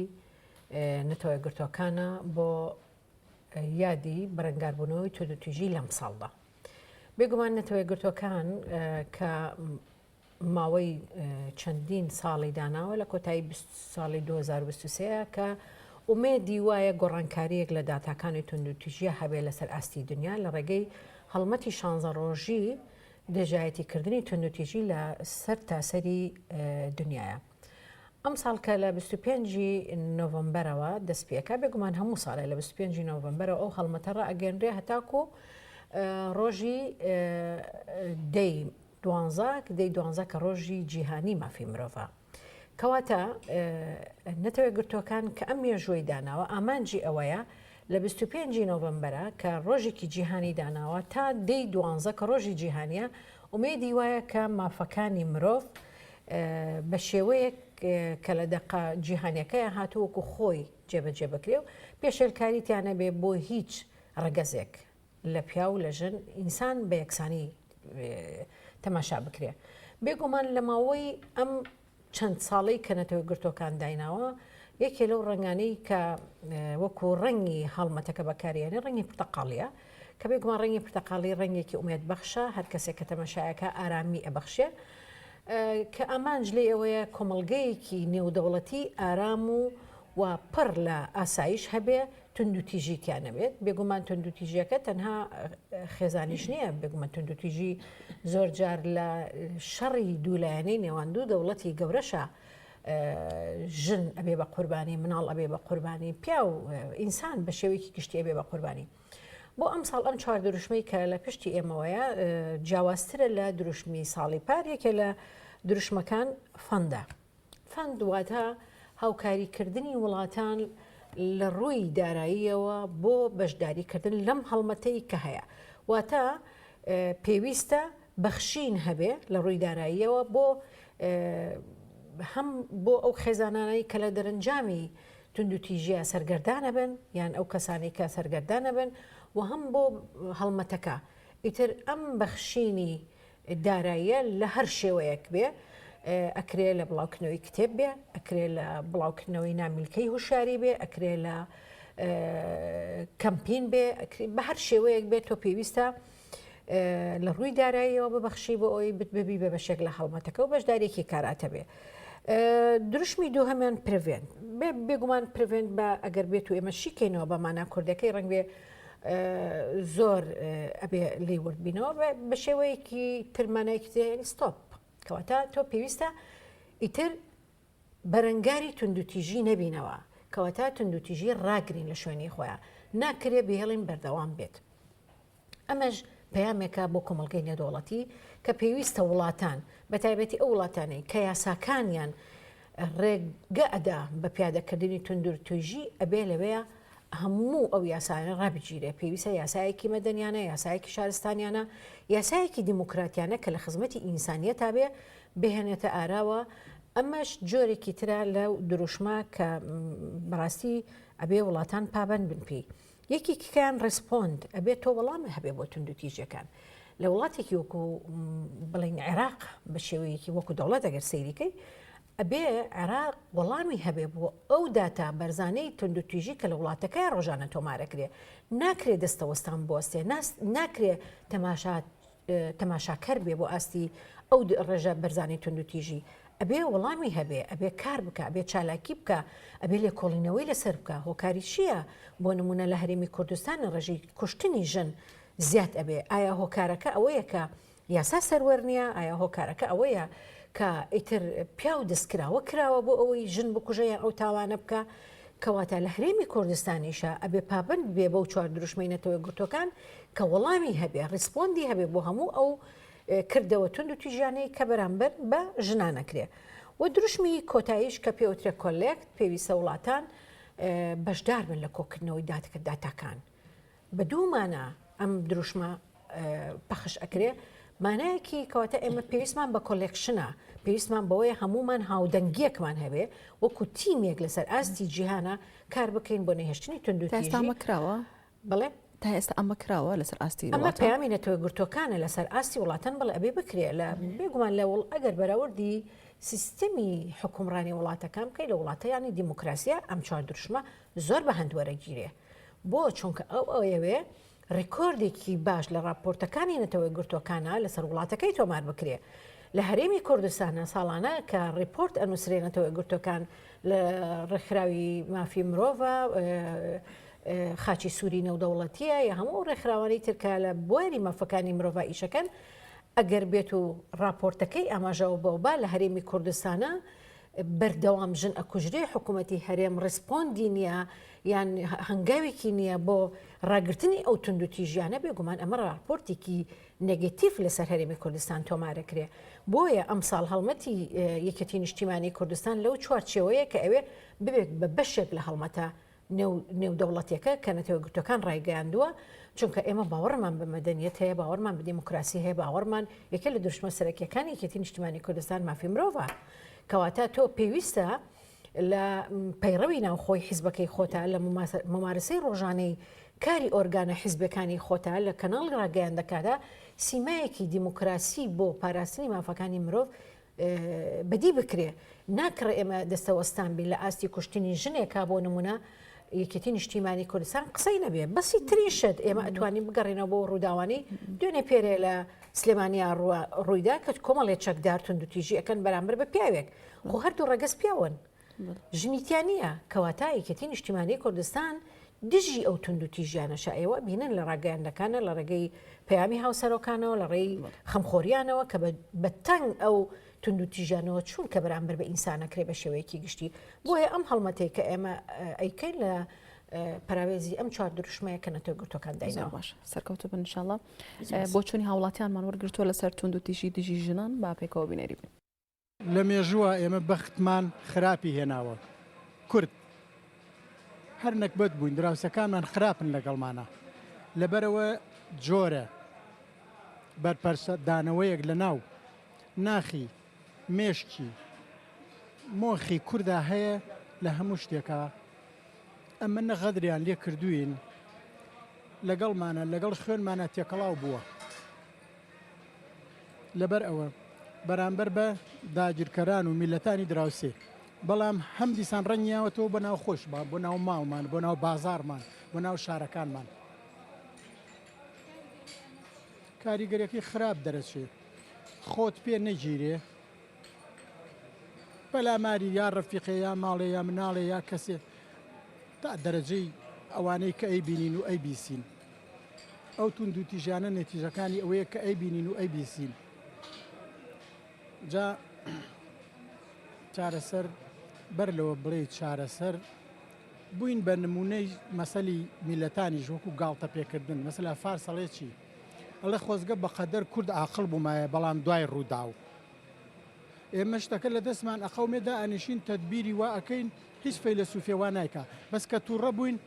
نەتەوە گرتوەکانە بۆ یادی بەرەنگاربوونەوەی توندوتیژی لەم ساڵدا بێگومان نەتەوە گرتوەکان کە ماوەی چەندین ساڵی داناوە لە کۆتایی ساڵی 2023 کە ئومێدی وایە گۆڕانکارییەک لە داتاکانی توندوتیژیە هەبێ لەسەر ئاستی دنیا لە ڕێگەی هەڵمەتی شانزە ڕۆژی دژایەتیکردنی توندوتیژی لە سەر تاسەری دنیاە. ئەم ساڵ کە لە 25 نۆڤمبەرەوە دەست پێکا بێگومان هەموو ساڵێ لە 25 نۆڤمبەرەوە ئەو هەڵمەتە ڕائەگەنرێ هەتاکو ڕۆژی دەی دوانزە، دەی دوانزە کە ڕۆژی جیهانی مافی مرۆڤە. کەواتە نەتەوە یەکگرتووەکان کە ئەم مێژووەی داناوە ئامانجی ئەوەیە لە 25 نۆڤەمبەرە کە ڕۆژێکی جیهانی داناوە تا دەی دوانزە کە ڕۆژی جیهانیە ئومێدی وایە کە مافەکانی مرۆڤ بە شێوەیەک کە لە دەقە جیهانیەکەی هاتووە وەکو خۆی جێبەجێ بکرێ و پێشێلکاری تیانە بێ بۆ هیچ ڕەگەزێک لە پیاو لە ژن ئینسان بە یەکسانی تەماشا بکرێ. بێگومان لە ماوەی ئەم چەند ساڵەی کە نەتەوە گرتوەکان دایناوە یەکێ لەو ڕەنگانەی کە وەکو ڕەنگی هەڵمەتەکە بەکاریێنێ ڕەنگی پرتەقاڵیە کە بێگومان ڕەنگی پرتەقاڵی ڕەنگێکی ئومێد بەخشە هەر کەسێک کە تەمەشایەکە ئارامی ئەبەخشێ کە ئامانج لێ ئەوەیە کۆمەڵگەیەکی نێودەوڵەتی ئارام و و پڕ لە ئاسایش هەبێ توندوتیژی تیا نەبێت، بێگومان توندوتیژیەکە تەنها خێزانیش نییە، بێگومان توندوتیژی زۆر جار لە شەڕی دوولایەنەی نێوان دوو دەوڵەتی گەورەشە ژن ئەبێ بە قوربانی، مناڵ ئەبێ بە قوربانی، پیاو ئینسان بە شێوەیەکی گشتی ئەبێ بە قوربانی. بۆ ئەمساڵ ئەم چوار دروشمەی کە لە پشتی ئێمەوەیە جیاوازترە لە دروشمی ساڵی پار، یەکێ لە دروشمەکان فەندە. فەند واتە هاوکاریکردنی وڵاتان لە ڕووی داراییەوە بۆ بەشداریکردن لەم هەڵمەتەی کە هەیە. واتە پێویستە بەخشین هەبێ لە ڕووی داراییەوە بۆ هەم بۆ ئەو خێزانانەی کە لە دەرەنجامی توندوتیژیە سەرگەردانە بن یان ئەو کەسانی کە سەرگەردانە بن و هەم بۆ هەڵمەتەکە ئیتر ئەم بەخشینی داراییە لە هەر شێوەیەک بێ. ئەکرێ لە بڵاوکردنەوەی کتێب بێ، ئەکرێ لە بڵاوکردنەوەی نامیلکەی هوشیاری بێ، ئەکرێ لە کەمپین بێ، بە هەر شێوەیەک بێت تۆ پێویستە لە ڕووی داراییەوە ببەخشی بۆ ئەوەی ببی بە بەشێک لە هەڵمەتەکە و بەشدارێکی کاراتە بێ. دروشمی دووهەمیان prevent بێگومان prevent بە ئەگەر بێت و ئێمە شیکەینەوە بە مانا کوردەکەی ڕەنگ بێ زۆر ئەبێ لی وردبینەوە بە شێوەیەکی ترمانایەکی تر stop کەواتە تۆ پێویستە ئیتر بەرەنگاری توندوتیژی نەبینەوە، کەواتە توندوتیژی ڕاگرین لە شوێنی خۆیان، ناکرێ بهێڵین بەردەوام بێت. ئەمەش پەیامێکە بۆ کۆمەڵگەی نێودەوڵەتی کە پێویستە وڵاتان، بە تایبەتی ئەو وڵاتانەی کە یاساکانیان ڕێگە ئەدا بە پیادەکردنی توندوتیژی، ئەبێ لەوێ هەموو ئەو یاسایانە ڕابگیرێ، پێویستە یاسایەکی مەدەنیانە، یاسایەکی شارستانیانە، یاسایەکی دیموکراتیانە کە لە خزمەتی ئینسانیەتا بێ بهێنێتە ئاراوە، ئەمەش جۆرێکی ترە لەو دروشمە کە بەڕاستی ئەبێ وڵاتان پابەند بن پێی. یەکێکیان respond ئەبێ تۆ وەڵام هەبێ بۆ توندوتیژیەکان. لە وڵاتێکی وەکو بڵین عێراق بە شێوەیەکی وەکو دەوڵەت ئەگەر سەیریکەی ئەبێ عێراق وەڵامی هەبێ بۆ ئەو داتا بەرزانەی توندوتیژی کە لە وڵاتەکەی ڕۆژانە تۆمارەکرێ ناکرێ دەستەوەستان بوەستێ ناکرێ تەماشا تەماشاکەر بێ بۆ ئاستی ئەو ڕێژە بەرزانەی توندوتیژی ئەبێ وەڵامی هەبێ ئەبێ کار بکە ئەبێ چالاکی بکە ئەبێ لێکۆڵینەوەی لەسەر بکە هۆکاری چییە بۆ نمونە لە هەرێمی کوردستان ڕێژەی کوشتنی ژن زیاد ئەبێ ئایا هۆکارەکە ئەوەیە کە یاسا سەروەر نییە؟ ئایا هۆکارەکە ئەوەیە کە ئیتر پیاو دەستکراوە کراوە بۆ ئەوەی ژن بکوژە یان ئەو تاوانە بکا؟ کەواتە لە هەرێمی کوردستانیشا ئەبێ پابەند بێ بەو چوار دروشمەی نەتەوەیەکگرتووەکان کە وەڵامی هەبێ، respond ی هەبێ بۆ هەموو ئەو کردەوە توند و تیژیانەی کە بەرامبەر بە ژنان ئەکرێ. و دروشمی کۆتاییش کە پێوترێ collect، پێویستە وڵاتان بەشدار بن لە کۆکردنەوەی داتاکان. بە دوو مانا ئەم دروشمە پەخش ئەکرێ، مانایەکی کەواتە ئێمە پێویستمان بە collection ە، پێویستمان بەوەیە هەموومان هاودەنگیەکمان هەبێ وەکو تیمێک لەسەر ئاستی جیهانە کار بکەین بۆ نەهێشتنی توندوتیژی. تا ئێستا ئەمە کراوە؟ بەڵێ. تا ئێستا ئەمە کراوە لەسەر ئاستی وڵاتان؟ ئەمە پەیامی نەتەوەیەکگرتووەکانە لەسەر ئاستی وڵاتان، بەڵێ ئەبێ بکرێ لە بێگومان لە ئەگەر بەراوردی سیستمی حوکمڕانی وڵاتەکان بکەی لە وڵاتانی دیموکراسیە ئەم چوار دروشمە زۆر بە هەند وەرەگیرێ. بۆ؟ چونکە ئەو ئەیەوێ ڕیکۆردێکی باش لە ڕاپۆرتەکانی نەتەوە یەکگرتووەکانا لەسەر وڵاتەکەی تۆمار بکرێ. لە هەرێمی کوردستانا ساڵانە کە ڕیپۆرت ئەنووسرێ نەتەوە یەکگرتووەکان لە ڕێکخراوی مافی مرۆڤە، خاچی سووری نێودەوڵەتییە یا هەموو ئەو ڕێکخراوانەی تر کە لە بواری مافەکانی مرۆڤا ئیشەکەن، ئەگەر بێت و ڕاپۆرتەکەی ئاماژەوە بەوە با لە هەرێمی کوردستانا بەردەوام ژن ئەکوژرێ حکوومەتی هەرێم respond ی نییە یان هەنگاوێکی نییە بۆ ڕاگرتنی ئەو توندوتیژیانە بێگومان ئەمە ڕاپۆرتێکی negative لەسەر هەرێمی کوردستان تۆمارەکرێ بۆیە ئەمساڵ هەڵمەتی یەکێتی نیشتیمانی کوردستان لەو چوارچێوەیە کە ئەوێ ببێت بە بەشێک لە هەڵمەتە نێودەوڵەتیەکە کە نەتەوەیەکگرتووەکان ڕایگەیاندووە، چونکە ئێمە باوەڕمان بە مەدەنیەت هەیە، باوەڕمان بە دیموکراسی هەیە، باوەڕمان یەکێ لە دروشمە سەرەکیەکانی یەکێتی نیشتیمانی کوردستان مافی مرۆڤە. کەواتە تۆ پێویستە لە پەیڕەوی ناوخۆی حیزبەکەی خۆتا، لە ممارەسەی ڕۆژانەی کاری ئۆرگانە حیزبەکانی خۆتا، لە کەناڵی ڕاگەیاندەکادا سیمایەکی دیموکراسی بۆ پاراستنی مافەکانی مرۆڤ بەدی بکرێ ناکڕێ ئێمە دەستەوەستان بین لە ئاستی کوشتنی ژنێکا بۆ نمونە یەکێتی نیشتیمانی کوردستان قسەی نەبێ بەسی ترین شت ئێمە ئەتوانین بگەڕێنەوە بۆ ڕووداوانەی دوێنێ پێرێ لە سلێمانیا ڕوویدا کە کۆمەڵێ چەکدار توندوتیژی ئەکەن بەرامبەر بە پیاوێک خۆ هەردوو ڕەگەز پیاون ژنی تیا نییە، کەواتە یەکێتی نیشتیمانی کوردستان دژی ئەو توندوتیژیانەشە، ئێوە بینن لە ڕاگەیاندنەکانە لە ڕێگەی پەیامی هاوسەرۆکانەوە لە ڕێی خەمخۆریانەوە کە بە تەنگ ئەو توندوتیژیانەوە چوون کە بەرامبەر بە ئینسانەکرێ بە شێوەیەکی گشتی بۆیە ئەم هەڵمەتەی کە ئێمە ئەیکەین لە پەراوێزی ئەم چوار دروشمەیە کە نەتەوە گرتوەکان دایناوە. باش سەرکەوتوو بن انشاءاللە. بۆچوونی هاوڵاتیانمان وەرگرتووە لەسەر توندوتیژی دژی ژنان با پێکەوە بینەری بین. لە مێژووە ئێمە بەختمان خراپی هێناوە کورد هەر نەگبەت بووین دراوسەکانمان خراپن لەگەڵمانە لەبەرەوە جۆرە بەرپەرسە دانەوەیەک لە ناو ناخی مێشکی مۆخی کوردا هەیە لە هەموو شتێکا ئەمە نە غەدریان لێ کردوین لەگەڵمانە لەگەڵ خوێنمانە تێکەڵاو بووە. لەبەر ئەوە. بەرامبەر بە داگیرکەران و میللەتانی دراوسێ، بەڵام هەم دیسان ڕەنگیاوەتەوە بۆ ناو خۆشمان، بۆ ناو ماڵمان، بۆ ناو بازاڕمان، بۆ ناو شارەکانمان. کاریگەریەکەی خراپ دەرەچێ، خۆت پێ نەگیرێ، پەلاماری یا ڕەفیقێ یا ماڵێ یا مناڵێ یا کەسێ تا دەرەجەی ئەوانەی کە ئەیبینین و ئەیبیسین. ئەو توندوتیژیانە نەتیجەکانی ئەوەیە کە ئەیبینین و ئەیبیسین. جا چارەسەر بەر لەوە بڵێی چارەسەر بووین بە نمونەی مەسەلی میلەتانیش وەکو گاڵتە پێکردن مەسەلا فارس ئەڵێ چی ئەڵێ خۆزگە بەقەدەر کورد ئاقڵ بوومایە بەڵام دوای ڕووداو ئێمە شتەکە لە دەستمان ئەقەومێ دائەنیشین تەدبیری وا ئەکەین هیچ فەیلەسوفێ وا نایکا بەس کە توڕە بووین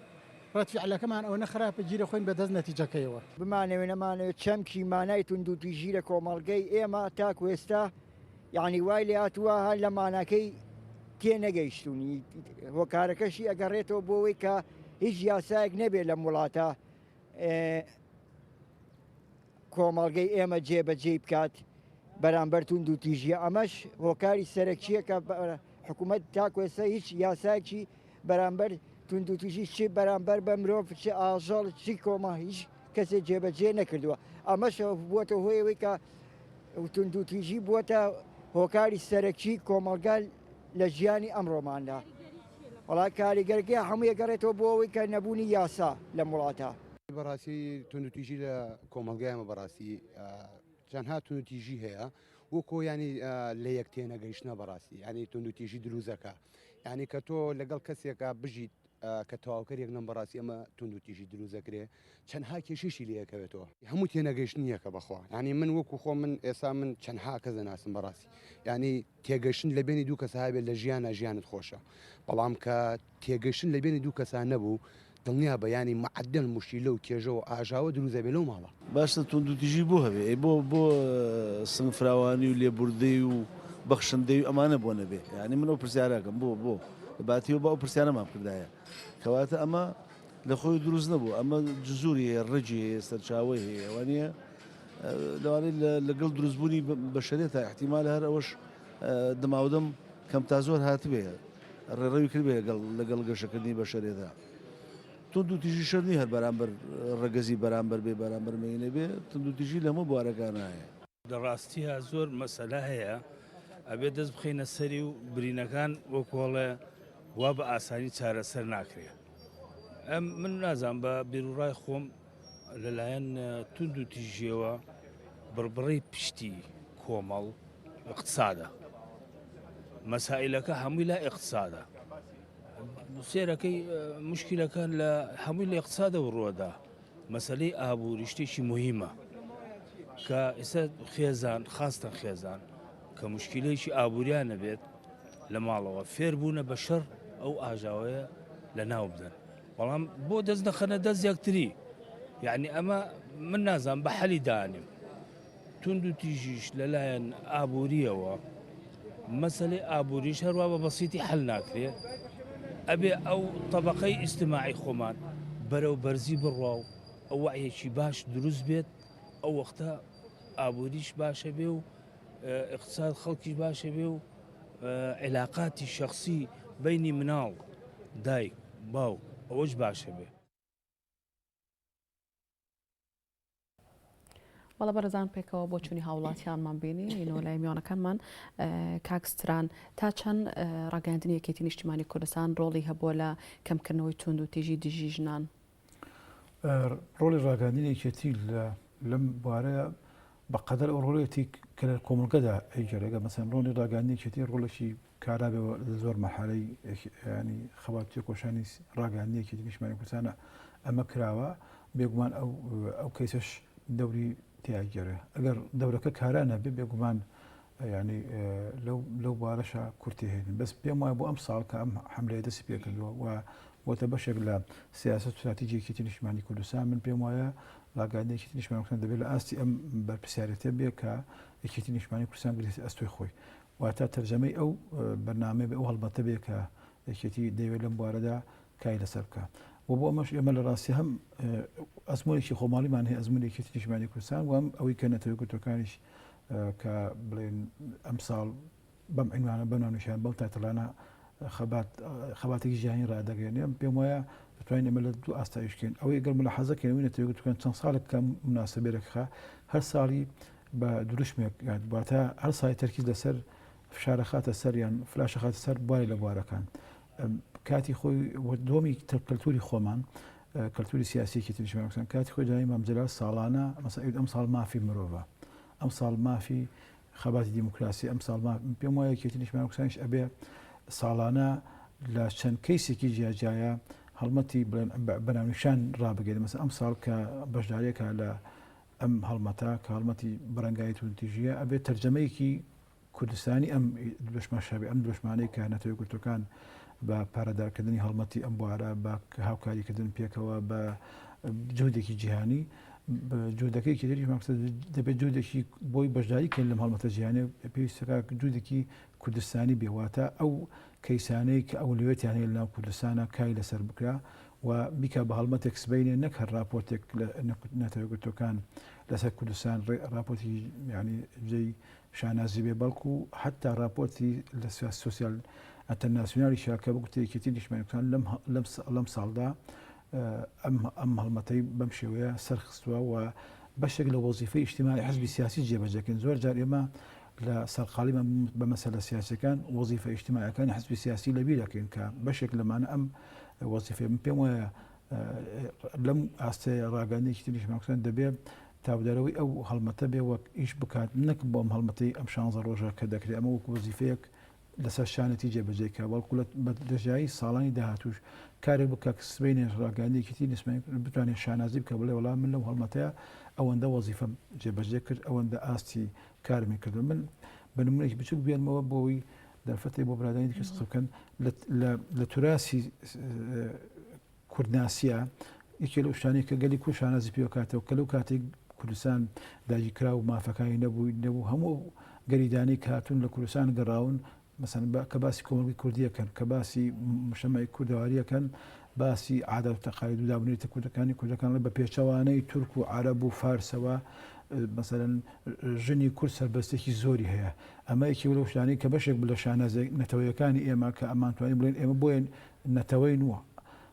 ڕەد فیعلەکەمان ئەوەنە خراپە گیرە خۆین بە دەست نەتیجەکەیەوە. بمانەوێ نەمانەوێ چەمکی مانای توندوتیژی لە کۆمەڵگەی ئێمە تاکو ئێستا یانی وای لێهاتووە هەر لە ماناکەی تێنەگەیشتوون هۆکارەکەشی ئەگەڕێتەوە بۆ ئەوەی کە هیچ یاسایەک نەبێت لەم وڵاتە کۆمەڵگەی ئێمە جێبەجێی بکات بەرامبەر توندوتیژیە ئەمەش هۆکاری سەرەکیە کە حکوومەت تاکو ئێستا هیچ یاسایەکی بەرامبەر توندوتیژی چی بەرامبەر بە مرۆڤ چ ئاژەڵ چی کۆمە هیچ کەسێ جێبەجێ نەکردووە ئەمەش بووەتە هۆی ئەوەی کە توندوتیژی بووەتە هۆکاری سەرەکی کۆمەڵگا لە ژیانی ئەمڕۆماندا وڵا کاریگەرەکەی هەمووی گەڕێتەوە بۆ ئەوەی کە نەبوونی یاسا لەم وڵاتە. بەڕاستی توندوتیژی لە کۆمەڵگای ئێمە بەڕاستی چەندها توندوتیژی هەیە وەکۆ ینی لە یەک تێنەگەیشتە بەڕاستی ینی توندوتیژی دروزەکە ینی کە تۆ لەگەڵ کەسێکە بژیت کە تەواوکەر یەک نەم بەڕاستی ئەمە توندوتیژی دروزەکرێ چەندها کێشیشی لەکەوێتەوە هەموو تێنەگەیشتنیەکە بەخوا ینی من وەکو خۆ من ئێسا من چەندها کەس دەناسم بەڕاستی ینی تێگەشتن لە بێنی دوو کەس هەبێت لە ژیانە ژیانت خۆشە بەڵام کە تێگەشتن لە بێنی دوو کەسا نەبوو دڵنیا بە یانی مەعەدەن موشکیلە و کێژە و ئاژاوە دروست دەبێ لەو ماڵە. باشە توندوتیژی بۆ هەبێ ئەی بۆ بۆ سنگ فراوانی و لێبوردەی و بەخشندەی و ئەمانە بۆ نەبێ یانی من ئەو پرسیارە ئەکەم بۆ بۆ لە باتیەوە با ئەو پرسیارەمان بکردایە کەواتە ئەمە لە خۆی دروست نەبوو ئەمە جزوری هەیە ڕەگی هەیە سەرچاوەی هەیە وانە لەوانەیە لەگەڵ دروستبوونی بەشەرێتە احتیمال هەر ئەوەش دەماودەم کەم تا زۆر هاتبێ ڕێڕەوی کردبێ لەگەڵ لەگەڵ گەشەکردنی بەشەرێتە توندوتیژی شەر نیە هەر بەرامبەر ڕەگەزی بەرامبەر بێ بەرامبەر مێینە بێ توندوتیژی لە هەموو بوارەکانا هەیە. لە ڕاستیا زۆر مەسەلە هەیە ئەبێ دەست بخەینە سەری و برینەکان وەکۆڵێ وا بە ئاسانی چارەسەر ناکرێ ئەم من نازانم بە بیروڕای خۆم لەلایەن توند و تیژیەوە بڕبڕەی پشتی کۆمەڵ اقتصادە مەسائلەکە هەمووی لا اقتصادە سێرەکەی مشکلەکە لە هەمووی لە اقتصادەوە ڕوەدا مەسلەی ئابووری شتێکی مهمە کە ئێستا خێزان خاستن خێزان کە مشکلەیەکی ئابووریان نەبێت لە ماڵەوە فێربوونە بە شەڕ ئەو ئاژاوەیە لە ناو بدەن بەڵام بۆ دەست دەخەنە دەست یەکتری یعنی ئەمە من نازانم بە حەلی دانیم توند و تیژیش لەلایەن ئابووریەوە مەسەلەی ئابووریش هەروە بە بەسیتی حل ناکرێ ئەبێ ئەو طبقەی ئیجتماعی خۆمان بەرەو بەرزی بڕوا و ئەو وعیەکی باش دروست بێت ئەو وەختە ئابووریش باشە بێ و اقتصاد خەڵکیش باشە بێ و عیلاقاتی شەخسی بەینی مناڵ دایک باوک ئەوەش باشە بێ. بەڵێ بەڕێزان پێکەوە بۆچوونی هاوڵاتیانمان بینی اینەوە لای میوانەکانمان کاک ستران تا چەند ڕاگەیاندنی یەکێتی نیشتیمانی کوردستان ڕۆڵی هەبووە لە کەمکردنەوەی توند و تیژی دژی ژنان؟ ڕۆڵی ڕاگەاندنی یەکێتی لەم بوارەیە بە قەدەر ئەو ڕۆڵێتی کە لە کۆمەڵگەدا ئەیگەرێگە مەسەن ڕۆڵی ڕاگەاندنی یەکێتی ڕۆڵێکی کارا بێ لە زۆر مەرحەلەی ینی خەبات تێکۆشانی ڕاگەاندنی یەکێتی نیشتمانی کوردستانە ئەمە کراوە بێگومان ئەو ئەو کەیسەش دەوری تیاگەرێ ئەگەر دەورەکە کارا نەبێ بێگومان ینی لەو لەو بارەشە کورتی هێنن بەس پێم وایە بۆ ئەم ساڵ کە ئەم حملەیە دەستی پێکردووە و بۆتە بەشێک لە سیاست استراتیژی یەکێتی نیشتمانی کوردستان من پێم وایە ڕاگەیاندنی یەکێتی نیشتمانی کوردستان دەبێت لە ئاستی ئەم بەرپرسیارێتە بێ کە یەکێتی نیشتمانی کوردستان گرێتە ئەستۆی خۆی واتە تەرجەمەی ئەو بەرنامەی بێ ئەو هەڵمەتە بێ کە یەکێتی دەیەوێت لەم بوارەدا کاری لەسەر بکا و بۆ ئەمەش ئێمە لە ڕاستی هەم ئەزموونێکی خۆماڵیمان هەیە ئەزموونی یەکێتی نیشتمانی کوردستان و هەم ئەوەی کە نەتەوە یەکگرتووەکانیش. کە بڵێن ئەمساڵ بەم عینوانە بەم ناونیشان بەم تایتڵانە خەبات خەباتێکی جیهانی ڕادەگەێنێ پێم وایە دەتوانین ئێمە لە دوو ئاستا ئیش بکەین ئەوەی گەر ملاحەزە کەین ئەوەی نەتەوە یەکگرتووەکان چەند ساڵێک کە مناسبەیەک ڕێکخا هەر ساڵی بە دروشمێک یان واتە هەر ساڵی تەرکیز لەسەر فشارە خاتە سەر یان فلاشە خاتە سەر بوارێ لە بوارەکان کاتی خۆی دووەمی کەلتوری خۆمان کەلتوری سیاسیەکی تریشمان کاتی خۆی جای مام جەلال ساڵانە مەسەلەن ئەم ساڵ مافی مرۆڤە ئەم ساڵ مافی خەباتی دیموکراسی ئەمساڵ پێم وایە یەکێتی نیشتمانی کوردستانیش ئەبێ ساڵانە لە چەند کەیسێکی جیاجیایە هەڵمەتی بڵێن بەناونیشان ڕابگەێنێ مەسە ئەم ساڵ کە بەشداریەکە لە ئەم هەڵمەتە کە هەڵمەتی بەرەنگاری توندتیژیە ئەبێت تەرجەمەیەکی کوردستانی ئەم دروشمە شەبێ ئەم دروشمانەی کە نەتەوە یەکگرتووەکان بە پارەدارکردنی هەڵمەتی ئەم بوارە بە هاوکاریکردن پێکەوە بە جهودێکی جیهانی جودەکەی تریش مەقسەد دەبێت جودێکی بۆی بەشداری کەین لەم هەڵمەتە جیهانیە پێویستەکە جودێکی کوردستانی بێ واتە ئەو کەیسانەی کە ئەولەویەتیان هەیە لەناو کوردستانە کاری لەسەر بکرا و بیکا بە هەڵمەتێک سبەینێ نەک هەر راپۆرتێک لە نەتەوە یەکگرتووەکان لەسەر کوردستان راپۆرتی یعنی جێی شانازی بێ بەڵکو حتا راپۆرتی لە سۆسیال ئەتەرناسیۆنالیشا کە بگوترێ یەکێتی نیشتمانی کوردستان لەم لەم ساڵدا ئەم ئەم هەڵمەتەی بەم شێوەیە سەرخستووە و بەشێک لە وەزیفەی ئیجتیماعی حزبی سیاسی جێبەجێکەین زۆر جار ئێمە لە سەرقاڵیمان بە مەسەلە سیاسەکان وەزیفە ئیجتیماعەکانی حزبی سیاسی لەبیر دەکەین کە بەشێک لەمانە ئەم وەزیفەیە من پێم وایە لەم ئاستەیە ڕاگەیاندنێکی تریش ماکسان دەبێ تاودەرەوەی ئەو هەڵمەتە بێ وەک ئیش بکات نەک بۆ ئەم هەڵمەتەی ئەم شانزە ڕۆژە کە دەکرێت ئەمە وەکو وەزیفەیەک لەسەر شانێتی جێبەجێ کە بەڵکو لە بە درێژایی ساڵانی داهاتووش کارێک بکە کە سبەینێش ڕاگەیاندنی یەکێتی نیشتمانی بتوانێت شانازی بکە بڵێ وەڵا من لەو هەڵمەتەیە ئەوەندە وەزیفەم جێبەجێ کرد ئەوەندە ئاستی کارمی کردو من بە نمونێکی بچوک بێنمەوە بۆ ئەوەی دەرفەتێک بۆ برادانی دیکەش قسە بکەن لە توراسی کوردناسیە یەکێ لەو شتانەی کە گەلی کورد شانازی پێوەکاتەوە کە لەو کاتێک کوردستان داگیرکرا و مافەکانی نەبوو نەبوو هەموو گەریدانەی کە هاتوون لە کوردستان گەڕاون مەسەن کە باسی کۆمەڵگەی کوردیەکەن کە باسی مشەمای کوردەواریەکەن باسی عادات و تەقالید و دابنیتە کوردەکانی کوردەکان بە پێچەوانەی تورک و عەرەب و فارسەوە مەسەلەن ژنی کورد سەربەستێکی زۆری هەیە ئەمە یەکێک لەو شتانەی کە بەشێک بوو لە شانازی نەتەوەیەکانی ئێمە کە ئەمانتوانی بڵێن ئێمە بۆیە نەتەوەین و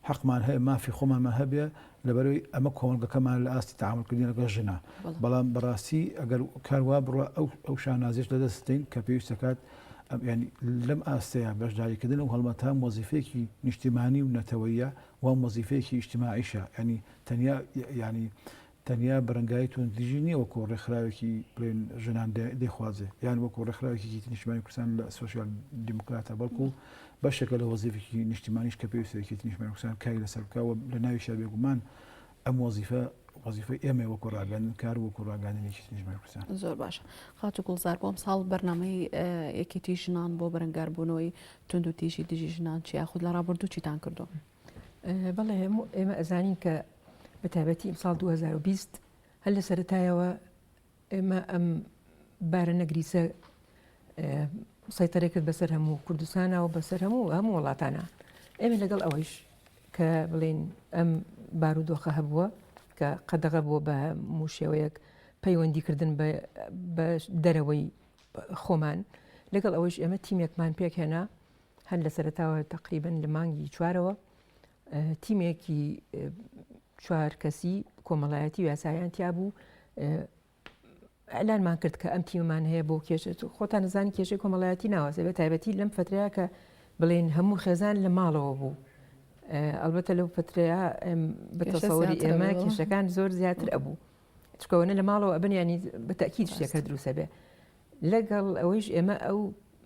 حەقمان هەیە مافی خۆمانمان هەبێ لەبەرەوەی ئەمە کۆمەڵگەکەمان لە ئاستی تەعامولکردنی لەگەڵ ژنە بەڵام بەڕاستی ئەگەر کار وا بڕوا ئەو ئەو شانازیش لەدەست دەین کە پێویست دەکات ینی لەم ئاستەیە بەشداریکردن ئەو هەڵمەتە هەم وەزیفەیەکی نیشتیمانی و نەتەوەیە و هەم وەزیفەیەکی ئیجتیماعیشە ینی تەنیا ینی تەنیا بەرەنگاری توندتیژی نییە وەکو ڕێکخراوێکی بڵێن ژنان دەیخوازێ یان وەکو ڕێکخراوێکی یەکێتی نیشتمانی کوردستان لە سۆسیال دیموکراتە بەڵکو بەشێکە لە وەزیفێکی نیشتیمانیش کە پێویستە یەکێتی نیشتمانی کوردستان کاری لەسەر بکا و لە ناویشا بێگومان ئەم وەزیفە وەزیفەی ئێمەیە وەکو ڕاگەیاندن کار وەکو ڕاگەیاندنی یەکێتی نیشتمانی کوردستان. زۆر باشە خاتوو گوڵزار بۆ ئەمساڵ بەرنامەی یەکێتی ژنان بۆ بەرەنگاربوونەوەی توندوتیژی دژی ژنان چیە یاخود لە ڕابردوو چیتان کردووە؟ بەڵێ هەموو ئێمە ئەزانین کە بە تایبەتی ئیمساڵ 2020 هەر لە سەرەتایەوە ئێمە ئەم بارە نەگریسە سەیتەرە کرد بەسەر هەموو کوردستانە و بەسەر هەموو هەموو وڵاتانە ئێمە لەگەڵ ئەوەیش کە بڵین ئەم بارودۆخە هەبووە کە قەدەغە بووە بە هەموو شێوەیەک پەیوەندیکردن بە دەرەوەی خۆمان لەگەڵ ئەوەیش ئێمە تیمێکمان پێکهێنا هەر لە سەرەتاوە تەقریبەن لە مانگی چوارەوە تیمێکی چوار کەسی کۆمەڵایەتی و یاسایان تیا بوو ئەلانمان کرد کە ئەم تیممان هەیە بۆ کێشە خۆتان نزانی کێشەی کۆمەڵایەتی ناوازە بە تایبەتی لەم فترەیە کە بڵێن هەموو خێزان لە ماڵەوە بوو ئەلبەتە لەو فترەیە بە تەسەوری ئێمە کێشەکان زۆر زیاتر ئەبوو چکەوەنە لە ماڵەوە ئەبن ینی بە تەکیید شتێکە دروسە بێ لەگەڵ ئەوەیش ئێمە ئەو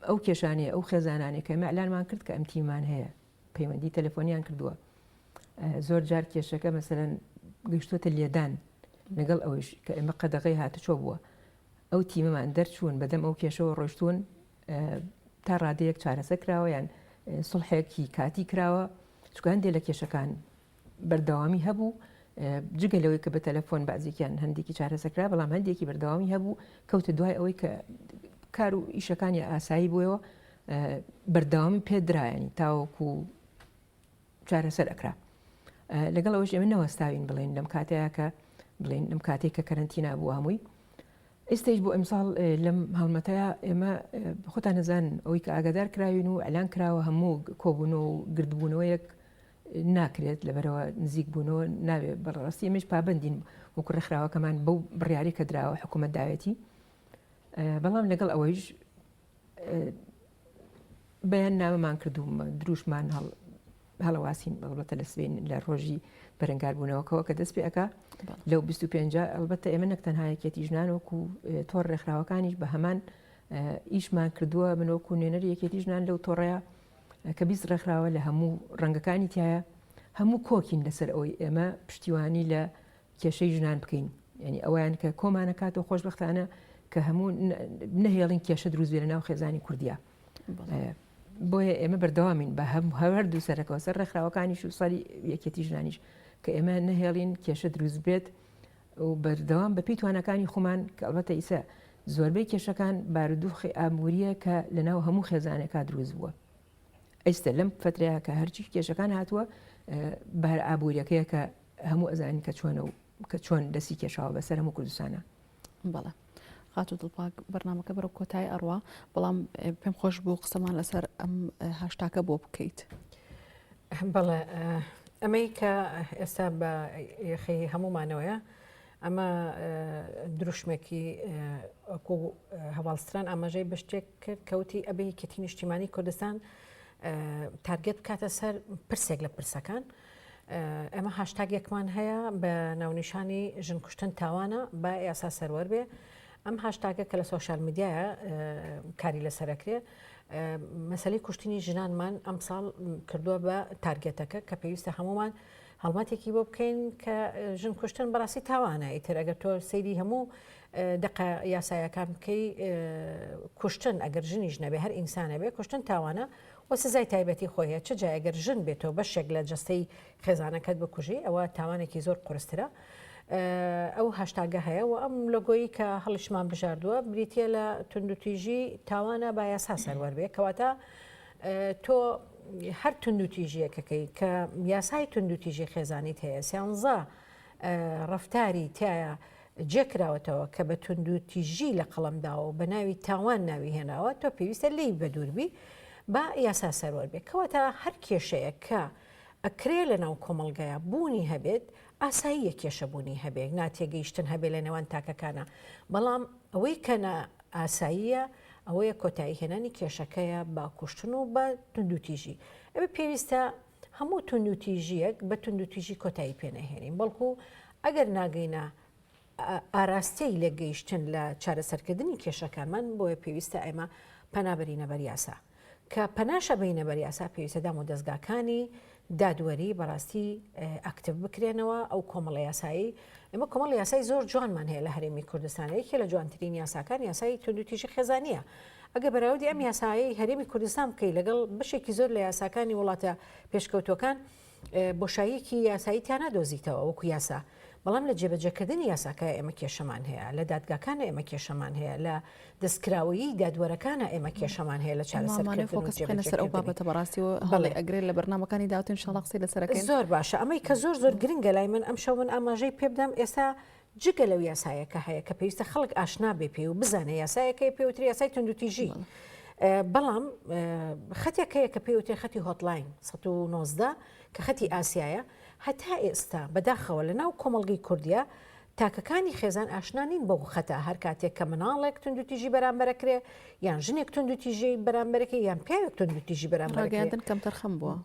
ئەو کێشانەی ئەو خێزانانەی کە ئێمە ئیعلانمان کرد کە ئەم تیممان هەیە پەیوەندی تەلەفۆنیان کردووە زۆر جار کێشەکە مەسەلەن گەیشتۆتە لێدان لەگەڵ ئەوەیش کە ئێمە قەدەغەی هاتوچۆ بووە ئەو تیمەمان دەرچوون بەدەم ئەو کێشەوە ڕۆشتوون تا ڕادەیەک چارەسە کراوە یان سڵحێکی کاتی کراوە چونکە هەندێک لە کێشەکان بەردەوامی هەبوو جگە لەوەی کە بە تەلەفۆن بەعزێکیان هەندێکی چارەسەکرا بەڵام هەندێکی بەردەوامی هەبوو کەوتە دوای ئەوەی کە کار و ئیشەکانی ئاسایی بووەوە بەردەوامی پێدرایانی تاوەکو چارەسەر ئەکرا لەگەڵ ئەوەش ئێمە نەوەستاوین بڵێن لەم کاتەیە کە بڵێن لەم کاتێک کە کەرەنتینا بوو هەمووی. ئێستەیش بۆ ئەمساڵ لەم هەڵمەتەیا ئێمە خۆتان ئەزانن ئەوەی کە ئاگادار کراوین و ئەلان کراوە هەموو کۆبوونەوە و گردبوونەوەیەک ناکرێت لەبەرەوە نزیک بوونەوە ناوێ بەڕاستی ئێمەش پابندین وەکو ڕێکخراوەکەمان بەو بڕیاری کە دراوە حکوومەت داوێتی بەڵام لەگەڵ ئەوەیش بەیان نامەمان کردو دروشمان هەڵ هەڵەواسین ئەڵبەتە لە سبەین لە ڕۆژی بەرەنگاربوونەوەکەوە کە دەست پێ ئەکا لەو 25 ئەڵبەتە ئێمە نەک تەنها یەکێتی ژنان وەکو تۆڕ ڕێکخراوەکانیش بە هەمان ئیشمان کردووە من وەکو نوێنەری یەکێتی ژنان لەو تۆڕەیە کە 20 ڕێکخراوە لە هەموو ڕەنگەکانی تایە هەموو کۆکین لەسەر ئەوەی ئێمە پشتیوانی لە کێشەی ژنان بکەین یعنی ئەویان کە کۆمانەکاتەوە خۆشببختانە کە هەموو نەهێڵین کێشە دروست بێ لە ناو خێزانی کوردیا بۆیە ئێمە بەردەوامین بە هەم هەردوو سەرەکەوە سەر ڕێکخراوەکانیش و سەری یەکێتی ژنانیش کە ئێمە نەهێڵین کێشە دروست بێت و بەردەوام بە پێی توانەکانی خۆمان کە ئەڵبەتە ئیسە زۆربەی کێشەکان بارودۆخی ئابووریە کە لەناو هەموو خێزانێکا دروست بووە ئێستا لەم فترەیە کە هەرچی کێشەکان هاتووە بار ئابووریەکەیە کە هەموو ئەزانین کە چۆنە و کە چۆن دەستی کێشاوە بەسەر هەموو کوردستانە. بەڵێ خاتوو دڵپاک بەرنامەکە بەرەو کۆتایی ئەڕوا بەڵام پێم خۆش بوو قسەمان لەسەر ئەم هاشتاکە بۆ بکەیت. بەڵێ ئەمەی کە ئێستا بە یەخەی هەمومانەوەیە ئەمە دروشمێکی وەکو هەواڵستران ئاماژەی بە شتێک کرد کەوتی ئەبێ یەکێتی نیشتیمانی کوردستان تارگێت بکاتە سەر پرسێک لە پرسەکان. ئێمە هاشتاگێکمان هەیە بە ناونیشانی ژن کوشتن تاوانە با یاسا سەروەر بێ ئەم هاشتاگە کە لە سۆشیال میدیایە کاری لەسەرەکرێ مەسلەی کوشتنی ژنانمان ئەمساڵ کردووە بە تارگێتەکە کە پێویستە هەمومان هەڵمەتێکی بۆ بکەین کە ژن کوشتن بەڕاستی تاوانە ئیتر ئەگەر تۆ سەیری هەموو دقە یاسایەکان بکەی کوشتن ئەگەر ژنیش نەبێ هەر ئینسانە بێ کوشتن تاوانە و سزای تایبەتی خۆی هەیە، چ جا ئەگەر ژن بێت و بەشێک لە جەستەی خێزانەکەت بکوژی ئەوە تاوانێکی زۆر قورسترە. ئەو هاشتاگە هەیە و ئەم لۆگۆیی کە هەڵیشمان بژاردووە بریتە لە توندوتیژی تاوانە با یاسا سەروەر بێ کەواتە تۆ هەر توندوتیژیەکەکەی کە یاسای توندوتیژی خێزانیت هەیە سیانزە ڕەفتاری تایە جێ کراوەتەوە کە بە توندوتیژی لە قەڵەم داوە و بە ناوی تاوان ناوی هێناوە، تۆ پێویستە لێی بەدوور بی با یاسا سەروەر بێ. کەواتە هەر کێشەیەک کە ئەکرێ لە ناو کۆمەڵگایا بوونی هەبێت، ئاساییە کێشە بوونی هەبێ، ناتێگەیشتن هەبێ لە نێوان تاکەکانا، بەڵام ئەوەی کە نا ئاساییە ئەوەیە کۆتایی هێنانی کێشەکەیە بە کوشتن و بە توندوتیژی. ئەوێ پێویستە هەموو توندوتیژییەک بە توندوتیژی کۆتایی پێ نەهێنین، بەڵکو ئەگەر ناگەینە ئاراستەی لێکگەیشتن لە چارەسەرکردنی کێشەکانمان، بۆیە پێویستە ئێمە پەنا بەرینە بەر یاسا. کە پەناش ئەبەینە بەر یاسا پێویستە دام و دەزگاکانی دادوەری بەڕاستی ئەکتیڤ بکرێنەوە، ئەو کۆمەڵە یاسایی ئێمە کۆمەڵ یاسای زۆر جوانمان هەیە لە هەرێمی کوردستان، یەکێ لە جوانترین یاساکان یاسای توندوتیژی خێزانییە. ئەگەر بەراوردی ئەم یاسایەی هەرێمی کوردستان بکەی لەگەڵ بەشێکی زۆر لە یاساکانی وڵاتە پێشکەوتووەکان بۆشاییەکی یاسایی تیا نادۆزیتەوە وەکو یاسا بەڵام لە جێبەجێکردنی یاساکە ئێمە کێشەمان هەیە لە دادگاکانە ئێمە کێشەمان هەیە لە دەستکراوەیی دادوەرەکانە ئێمە کێشەمان هەیە لە چارەسەرکردن فۆکس بخەینە سەر ئەو بابەتە بەڕاستی و بەڵێ ئەگرێت لە بەرنامەکانی داهاتوو ئینشاڵڵا قسەی لەسەر ئەکەین. زۆر باشە ئەمەی کە زۆر زۆر گرنگە لای من ئەمشەو من ئاماژەی پێ بدەم ئێستا جگە لەو یاسایە کە هەیە کە پێویستە خەڵک ئاشنا بێ پێی و بزانێ یاسایەک هەیە پێوترێ یاسای توندوتیژی بەڵام خەتێک هەیە کە پێوترێ خەتی hotline 119 کە خەتی ئاسیایە هەتا ئێستا بەداخەوە لە ناو کۆمەڵگەی کوردیا تاکەکانی خێزان ئاشنا نین بەو خەتە هەر کاتێک کە مناڵێک توندوتیژی بەرامبەرەکرێ یان ژنێک توندوتیژی بەرامبەرەکە یان پیاوێک توندوتیژی بەرامبەرەکرێ ڕاگەیاندن کەمتەرخەم بووە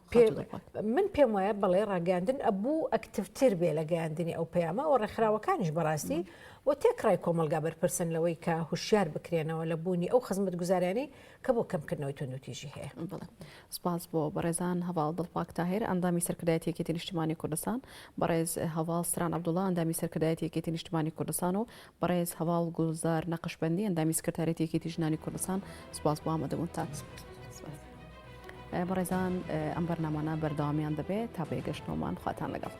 من پێم وایە بەڵێ ڕاگەیاندن ئەبوو ئەکتیڤتر بێ لە گەیاندنی ئەو پەیامە و ڕێکخراوەکانیش بەڕاستی و تێکڕای کۆمەڵگا بەرپرسن لەوەی کە هوشیار بکرێنەوە لە بوونی ئەو خزمەتگوزاریانەی کە بۆ کەمکردنەوەی توندوتیژی هەیە. بەڵێ سپاس بۆ بەڕێزان هەڤاڵ دڵپاک تاهیر ئەندامی سەرکردایەتی یەکێتی نیشتیمانی کوردستان، بەڕێز هەڤاڵ ستران عەبدوڵا ئەندامی سەرکردایەتی یەکێتی نیشتیمانی کوردستان و بەڕێز هەڤاڵ گوڵزار نەقشبەندی ئەندامی سکرتاریەتی یەکێتی ژنانی کوردستان سپاس بۆ ئامادەبوونتان. بەڕێزان ئەم بەرنامانە بەردەوامیان دەبێت تا بەیەگەشتنەوەمان خواتان لەگەڵ.